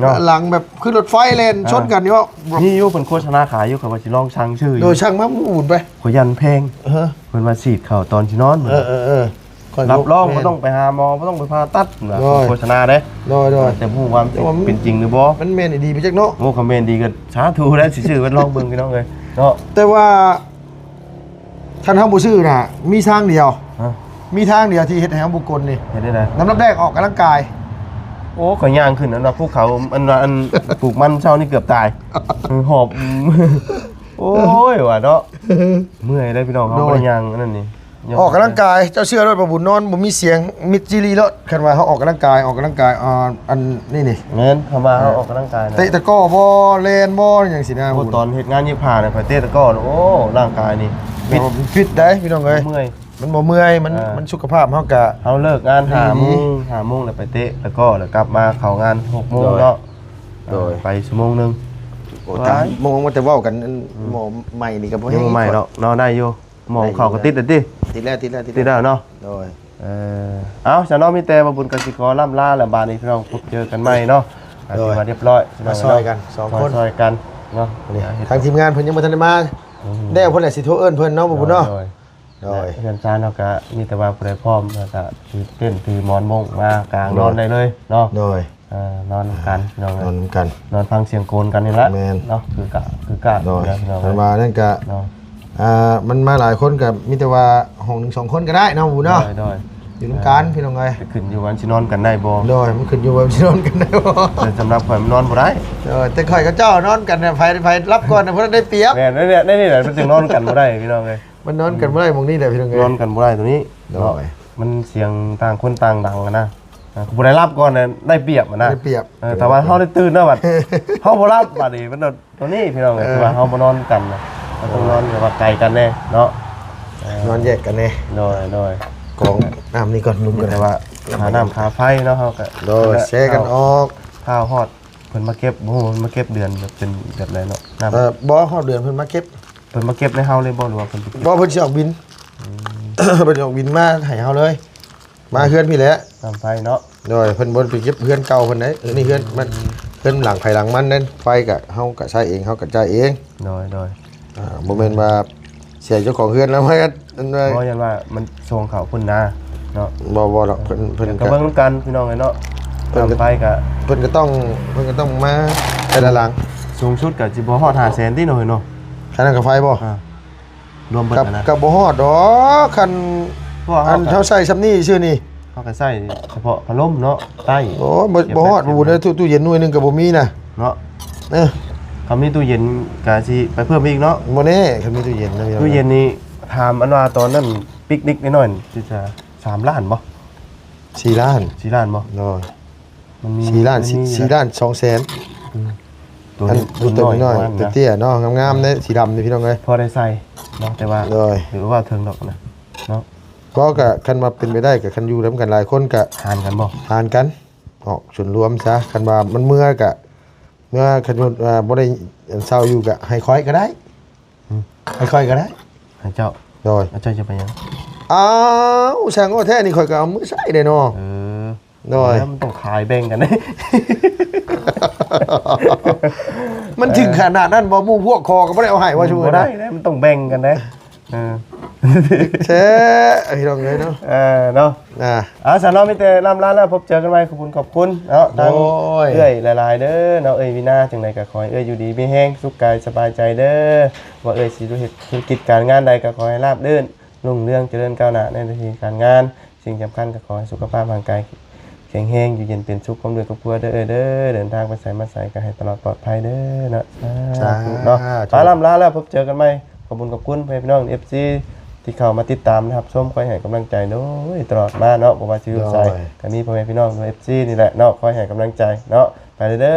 ເນາະ ຫຼັງແບບຄືລົດໄຟແລ່ນ ອ່າ ຊົນກັນຢູ່. ມີຢູ່ ເພິ່ນໂຄສະນາຂາຍຢູ່ ຂ້ອຍວ່າຊິລອງສັ່ງຊື້ຢູ່. ໂດຍ ສັ່ງມາໝູ່ບຸນໄປ ຂ້ອຍຢ້ານແພງ. ເອີ ເພິ່ນວ່າສີດເຂົ້າຕອນຊິນອນ ເອີ ເອີ ເອີ ຂ້ອຍ ຮັບຮອງບໍ່ຕ້ອງໄປຫາໝໍ ບໍ່ຕ້ອງໄປຜ່າຕັດນະ. ໂດຍ ໂຄສະນາເດ້. ໂດຍ ໂດຍ ແຕ່ບໍ່ຮູ້ວ່າມັນຊິເປັນຈິງຫຼືບໍ່ ມັນແມ່ນອີ່ຫຼີໄປຈັກເນາະ. ໂອ້ ຄັນແມ່ນດີກໍສາທຸແລ້ວ ຊິຊື້ໄວ້ລອງເບິ່ງ ພີ່ນ້ອງເອີຍເນາະ. ແຕ່ວ່າ ຄັນເຮົາບໍ່ຊື້ນະ ມີທາງດຽວ ຮະ ມີທາງດຽວທີ່ເຮັດໃຫ້ເຮົາບໍ່ກົນນີ້ ເຮັດໄດ້ໃດ? ລຳດັບແລກອອກກຳລັງກາຍ. ໂອ້ ຂ້ອຍຍ່າງຂຶ້ນອັນວ່າພູເຂົາ ອັນວ່າອັນ ປູກມັນເຊົ້ານີ້ເກືອບຕາຍ ຫອບ ໂອ້ຍ ວ່າເນາະ ເມື່ອຍເດ້ພີ່ນ້ອງ ເຮົາ ໂດຍ ບໍ່ໄດ້ຍ່າງອັນນັ້ນນີ້ ອອກກຳລັງກາຍ. ເຈົ້າເຊື່ອໂລດ ບ່າວບຸນນອນບໍ່ມີສຽງ ມິດຈີລີໂລດ. ຄັນວ່າເຮົາອອກກຳລັງກາຍ ອອກກຳລັງກາຍ ອ່າ ອັນນີ້ນີ້ ແມ່ນ ຄຳວ່າເຮົາ ເອີ ອອກກຳລັງກາຍນະ ເຕະຕະກ້ໍບໍ່ ແລ່ນບໍ່ ຫຍັງຊີ້ນະ. ໂອ້ ຕອນເຮັດງານຍິບຜ້ານະ ຂ້ອຍເຕະຕະກ້ໍ ໂອ້ ຮ່າງກາຍນີ້ ແຕ່ວ່າມັນຟິດໄດ໋ ພີ່ນ້ອງເອີຍ ເມື່ອຍ ມັນບໍ່ເມື່ອຍ ມັນ ອ່າ ມັນສຸຂະພາບເຮົາກະ ເຮົາເລີກງານຫ້າໂມງ ຫ້າໂມງແລ້ວໄປເຕະຕະກ້ໍ ແລ້ວກັບມາເຂົ້າງານຫົກໂມງເນາະ. ໂດຍ ໄປຊົ່ວໂມງໜຶ່ງ. ໂອ້ ຕາມໂມງວ່າແຕ່ເວົ້າກັນ ອືມ ໝໍໃໝ່ນີ້ກໍບໍ່ແຮງ ໝໍໃໝ່ເນາະ ເນາະ ໄດ້ຢູ່. ໝໍເຂົ້າກໍຕິດແລ້ວຕິ ຕິດແລ້ວ ຕິດແລ້ວ ຕິດແລ້ວເນາະ. ໂດຍ ເອີ ເອົາ ຊະເນາະ ມີແຕ່ບ່າວບຸນກໍຊິຂໍລ່ຳລາແລ້ວ ບາດນີ້ພີ່ນ້ອງ ພົບເຈີກັນໃໝ່ເນາະ. ໂດຍ ຖືວ່າຮຽບຮ້ອຍ ມາຊ່ອຍກັນສອງຄົນ ມາຊ່ອຍກັນເນາະ. ທາງທີມງານເພິ່ນຍັງບໍ່ທັນໄດ້ມາ ອືມ ແລ້ວເພິ່ນແຫຼະຊິໂທເອີ້ນເພິ່ນເນາະ ບ່າວບຸນເນາະ. ໂດຍ ໂດຍ ເຮືອນຊານເຮົາກະມີແຕ່ວ່າຜູ້ໃດພ້ອມ ແລ້ວກະຖືເຕັນ ຖືໝອນມຸ້ງມາກາງນອນໄດ້ເລີຍເນາະ. ໂດຍ ເອີ ນອນນຳກັນ ພີ່ນ້ອງເອີຍ ນອນນຳກັນ ນອນຟັງສຽງໂກນກັນນີ້ລະ. ແມ່ນເນາະ ຄືກະ ຄືກະ ໂດຍ ພີ່ນ້ອງເອີຍ ຄັນວ່ານັ້ນກະ ເນາະ ອ່າ ມັນມາຫຼາຍຄົນກະມີແຕ່ວ່າຫ້ອງໜຶ່ງສອງຄົນກໍໄດ້ເນາະ ບໍ່ເນາະ. ໂດຍ ໂດຍ ຢູ່ນຳກັນ ເອີ ພີ່ນ້ອງເອີຍ ກໍຂຶ້ນຢູ່ວ່າມັນຊິນອນກັນໄດ້ບໍ່. ໂດຍ ມັນຂຶ້ນຢູ່ວ່າມັນຊິນອນກັນໄດ້ບໍ່. ແຕ່ສຳລັບຂ້ອຍມັນນອນບໍ່ໄດ້. ໂດຍ ແຕ່ຂ້ອຍກັບເຈົ້ານອນກັນນະ ໃຜ ໃຜຫຼັບກ່ອນນະ ຜູ້ນັ້ນໄດ້ປຽບ. ແມ່ນ ໃນ ໃນນີ້ແຫຼະ ມັນຈຶ່ງນອນກັນບໍ່ໄດ້ ພີ່ນ້ອງເອີຍ. ມັນນອນກັນບໍ່ໄດ້ໝ່ອງນີ້ແຫຼະ ພີ່ນ້ອງເອີຍ ນອນກັນບໍ່ໄດ້ຕົງນີ້ເນາະ. ໂດຍ ມັນສຽງຕ່າງຄົນຕ່າງດັງນະ ອ່າ ຜູ້ໃດຫຼັບກ່ອນນະໄດ້ປຽບນະ ໄດ້ປຽບ. ເອີ ແຕ່ວ່າເຮົາໄດ້ຕື່ນນະ ບັດເຮົາບໍ່ຫຼັບ ບັດນີ້ມັນຕົວນີ້ ພີ່ນ້ອງເອີຍ ເອີ ຄືວ່າເຮົາບໍ່ນອນກັນນະ ເຮົາຕ້ອງນອນແບບວ່າໄກກັນແດ່ເນາະ. ເອີ ນອນແຍກກັນແດ່. ໂດຍ ໂດຍ ກອງນ້ຳນີ້ກ່ອນ ນຸ່ມກ່ອນ ແຕ່ວ່າຄ່ານ້ຳຄ່າໄຟເນາະ ເຮົາກໍ ໂດຍ ແຊກັນອອກ. ຖ້າຮອດ ເພິ່ນມາເກັບ ບໍ່ຮູ້ເພິ່ນມາເກັບເດືອນແບບເປັນແບບໃດເນາະ ນ້ຳ. ເອີ ບໍ່ຮອດເດືອນເພິ່ນມາເກັບ. ເພິ່ນມາເກັບໃຫ້ເຮົາເລີຍບໍ່ ຫຼືວ່າເພິ່ນໄປເກັບ? ບໍ່ ເພິ່ນຊິອອກບິນ ອືມ ເພິ່ນຊິອອກບິນມາໃຫ້ເຮົາເລີຍ ມາເຮືອນພີ້ແຫຼະ ນ້ຳໄຟເນາະ. ໂດຍ ເພິ່ນບໍ່ໄປເກັບເຮືອນເກົ່າເພິ່ນໃດ໋ ອັນນີ້ເຮືອນມັນ ອືມ ເຮືອນຫຼັງໃຜຫຼັງມັນເດ້ ໄຟກະເຮົາກະໃຊ້ເອງ ເຮົາກະຈ່າຍເອງ. ໂດຍ ໂດຍ ອ່າ ບໍ່ແມ່ນວ່າເສຍເຈົ້າຂອງເຮືອນແລ້ວ ອັນວ່າ ບໍ່ ຢ້ານວ່າມັນສົ່ງເຂົ້າພຸ້ນນາເນາະ. ບໍ່ ບໍ່ດອກ ເພິ່ນ ເພິ່ນກະ ກະເບິ່ງນຳກັນ ພີ່ນ້ອງເອີຍເນາະ. ເພີ່ມໄຟກໍ ເພິ່ນກໍຕ້ອງ ເພິ່ນກໍຕ້ອງມາແຕ່ລະຫຼັງ ສູງສຸດກໍຊິບໍ່ຮອດຫ້າແສນຕິເນາະ ເອີຍເນາະ. ຄ່ານ້ຳຄ່າໄຟບໍ່? ອ່າ ລວມເບິດ ກໍ ນະ ກໍບໍ່ຮອດດອກ ຄັນ ເພາະວ່າ ອັນ ເຮົາ ເຮົາໃຊ້ຊ່ຳນີ້ຊື່ນີ້ ເຮົາກໍໃຊ້ສະເພາະພັດລົມເນາະ ໃຕ້ ໂອ້ຍ ບໍ່ ເກັບ ບໍ່ຮອດ ໄວ້ ບໍ່ບຸນເດີ ຕູ້ ຕູ້ເຢັນໜ່ວຍໜຶ່ງກໍບໍ່ມີນະເນາະ. ເອີ ຄັນມີຕູ້ເຢັນກໍຊິໄປເພີ່ມອີກເນາະ. ບໍ່ແນ່ ຄັນມີຕູ້ເຢັນນະ ຕູ້ເຢັນນີ້ ຖາມອັນວ່າຕອນນັ້ນປິກນິກນ້ອຍໆ ຊິສາມລ້ານບໍ່? ສີ່ລ້ານ ສີ່ລ້ານບໍ່? ໂດຍ ມັນມີ ສີ່ລ້ານ ມັນມີ ສີ່ລ້ານສອງແສນ. ອືມ ຕົວ ອັນ ຕົວ ຕົວນ້ອຍໆ ຕົວເຕ້ຍໆເນາະ ງາມໆເດ້ ສີດຳນີ້ພີ່ນ້ອງເອີຍ ພໍໄດ້ໃສ່ເນາະ ແຕ່ວ່າ ໂດຍ ຫຼືວ່າເຖິງດອກນະເນາະ. ກໍ ກໍຄັນວ່າເປັນໄປໄດ້ ກໍຄັນຢູ່ນຳກັນຫຼາຍຄົນກໍຫານກັນບໍ່? ຫານກັນ ອອກສ່ວນລວມຊະ. ຄັນວ່າມັນເມືອກໍເມືອ ຄັນວ່າບໍ່ໄດ້ເຊົ່າຢູ່ກໍໃຫ້ຂ້ອຍກໍໄດ້. ອືມ ໃຫ້ຂ້ອຍກໍໄດ້ ໃຫ້ເຈົ້າ. ໂດຍ ແລ້ວເຈົ້າຈະໄປຫຍັງ? ອ້າວ ຊ່າງໂອ້ແທ້ນີ້ ຂ້ອຍກໍເອົາມືໃຊ້ໄດ້ເນາະ. ເອີ ໂດຍ ແລ້ວມັນຕ້ອງຂາຍແບ່ງກັນເດ້. ມັນເຖິງຂະໜາດນັ້ນບໍ່? ໝູ່ພວກຂໍກໍບໍ່ໄດ້ເອົາໃຫ້ວ່າ ຊຸມ ບໍ່ໄດ້ເດ້ ມັນຕ້ອງແບ່ງກັນເດ້. ເອີ ແທ້ ພີ່ນ້ອງເອີຍເນາະ. ເອີ ເນາະ ອ່າ ອ່າ ຊັ້ນເນາະ ມີແຕ່ລ່ຳລາແລ້ວ ພົບເຈີກັນໃໝ່. ຂອບຄຸນ ຂອບຄຸນເນາະ ໂດຍ ທາງເອື້ອຍຫຼາຍໆເດີເນາະ ເອື້ອຍວີນາ. ຈັ່ງໃດກໍຂໍໃຫ້ເອື້ອຍຢູ່ດີມີແຮງ ສຸກກາຍສະບາຍໃຈເດີ. ວ່າເອື້ອຍຊິເຮັດທຸລະກິດການງານໃດ ກໍຂໍໃຫ້ລາບລື່ນ ຮຸ່ງເຮືອງ ຈະເລີນກ້າວໜ້າໃນໜ້າທີ່ການງານ. ສິ່ງສຳຄັນກໍຂໍໃຫ້ສຸຂະພາບຮ່າງກາຍແຂງແຮງ ຢູ່ເຢັນເປັນສຸກ ພ້ອມດ້ວຍຄອບຄົວເດີເອື້ອຍເດີ. ເດີນທາງໄປໃສມາໃສກໍໃຫ້ຕະຫຼອດປອດໄພເດີເນາະ. ສາທຸເນາະ. ສາທຸ ໄປ ລ່ຳລາແລ້ວ ພົບເຈີກັນໃໝ່. ຂອບຄຸນ ຂອບຄຸນພໍ່ແມ່ພີ່ນ້ອງ ເອັຟຊີ ທີ່ເຂົ້າມາຕິດຕາມຮັບຊົມ ຄອຍໃຫ້ກຳລັງໃຈໂດຍຕະຫຼອດມາເນາະ. ບໍ່ວ່າຊິຢູ່ໃສ ໂດຍ ກໍມີພໍ່ແມ່ພີ່ນ້ອງ ເອັຟຊີ ນີ້ແຫຼະເນາະ ຄອຍໃຫ້ກຳລັງໃຈເນາະ. ໄປເດີ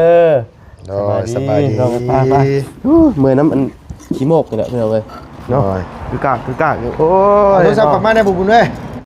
ໂດຍ ສະບາຍດີ ສະບາຍດີ ພີ່ນ້ອງ ໄປ ໄປ. ໂອ້ຍ ເມື່ອຍນຳອັນຂີ້ໂມກນີ້ແຫຼະ ພີ່ນ້ອງເອີຍເນາະ. ໂດຍ ຄືກາກ ຄືກາກຢູ່. ໂອ້ຍ ເອົາໂທລະສັບກັບມາແດ່ ບຸນເອີຍ.